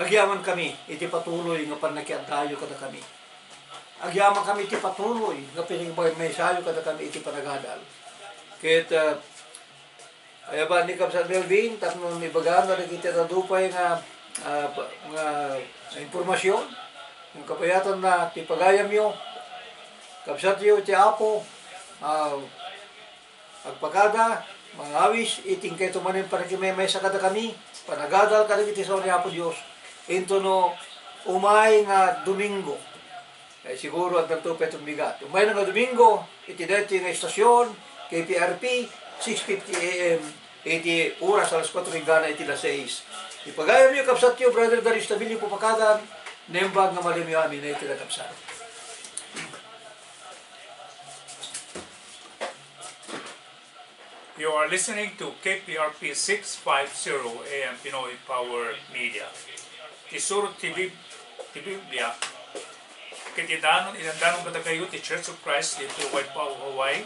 agyamankami iti patuloy nga pannakiaddayo kadakami. Agyamankami iti patuloy nga panagmaymaysayo kadakami iti panagadal. Ket, ah, Ay, abaen ni Kabsat Melvin, tapno ibagana dagiti daddupay nga, ah, pa-, nga impormasion, nga kapayatanna ti pagayamyo. Kabsatyo iti Apo, ah, agpakada, mangawis, iti inkayto manen panakimaymaysa kadakami, panagadal kadagiti sao ni Apo Dios, intono umay nga Domingo. Eh, siguro, addanto pay ti bigat. Umay nga Domingo, iti daytoy nga estasion, K P R P, six fifty A M, iti oras alas kuatro inggana iti alas sais. Ipagayamyo, kabsatyo, Brother Darius Tabilio Pupakadan, naimbag nga malimyo amin iti kakabsat. You are listening to K P R P six five zero A M Pinoy Power Media. Ti surot ti Bib-, ti Biblia, ket idanon, idandanon kadakayo ti Church of Christ ditoy Waipahu, Hawaii,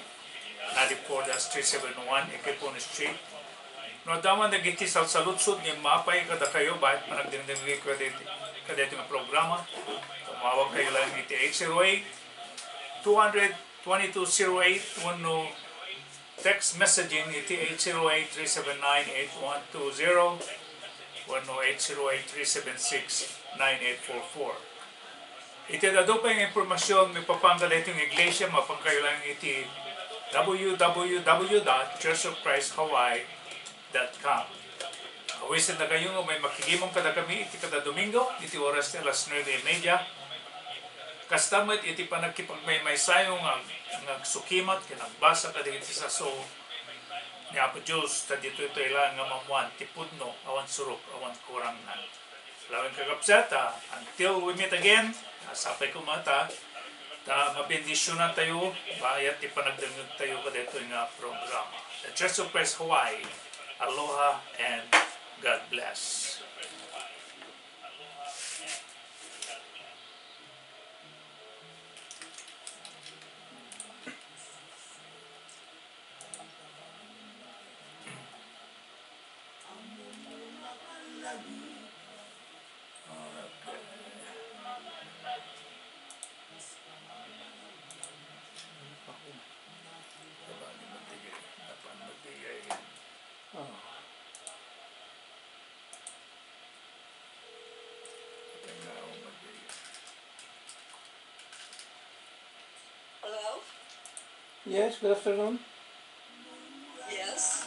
nine four dash three seven one Ekepon Street. No adda man dagiti salsaludsod nga immapay kadakayo, bayat panagdengdengngeg kadaytoy, kadaytoy nga programa, tumawagkayo laeng iti eight zero eight, two hundred, twenty-two zero eight, wenno text messaging iti eight zero eight, three seven nine, eight one two zero, wenno eight zero eight, three seven six, nine eight four four. Iti adu pay nga impormasion maipapan kadaytoy nga iglesia, mapankayo laeng iti W W W dot church of christ hawaii dot com. Awisenkayo nga umay makigimong kadakami iti kada Domingo iti oras ti alas nuebe y media. Kasta met iti panagkipagmaymaysayo nga, nga agsukimat ken agbasa kadagiti sao ni Apo Dios, ta ditoy toy laeng nga maammoan ti pudno, awan surok, awan kurangna. Laeng kakabsat, ah, until we meet again, ah, sapay koma ta, ta mabendisyonantayo, bayat ti panagdengngegtayo kadaytoy nga programa. The Church of Christ Hawaii, aloha and God bless. Hello? Yes, good afternoon. Yes.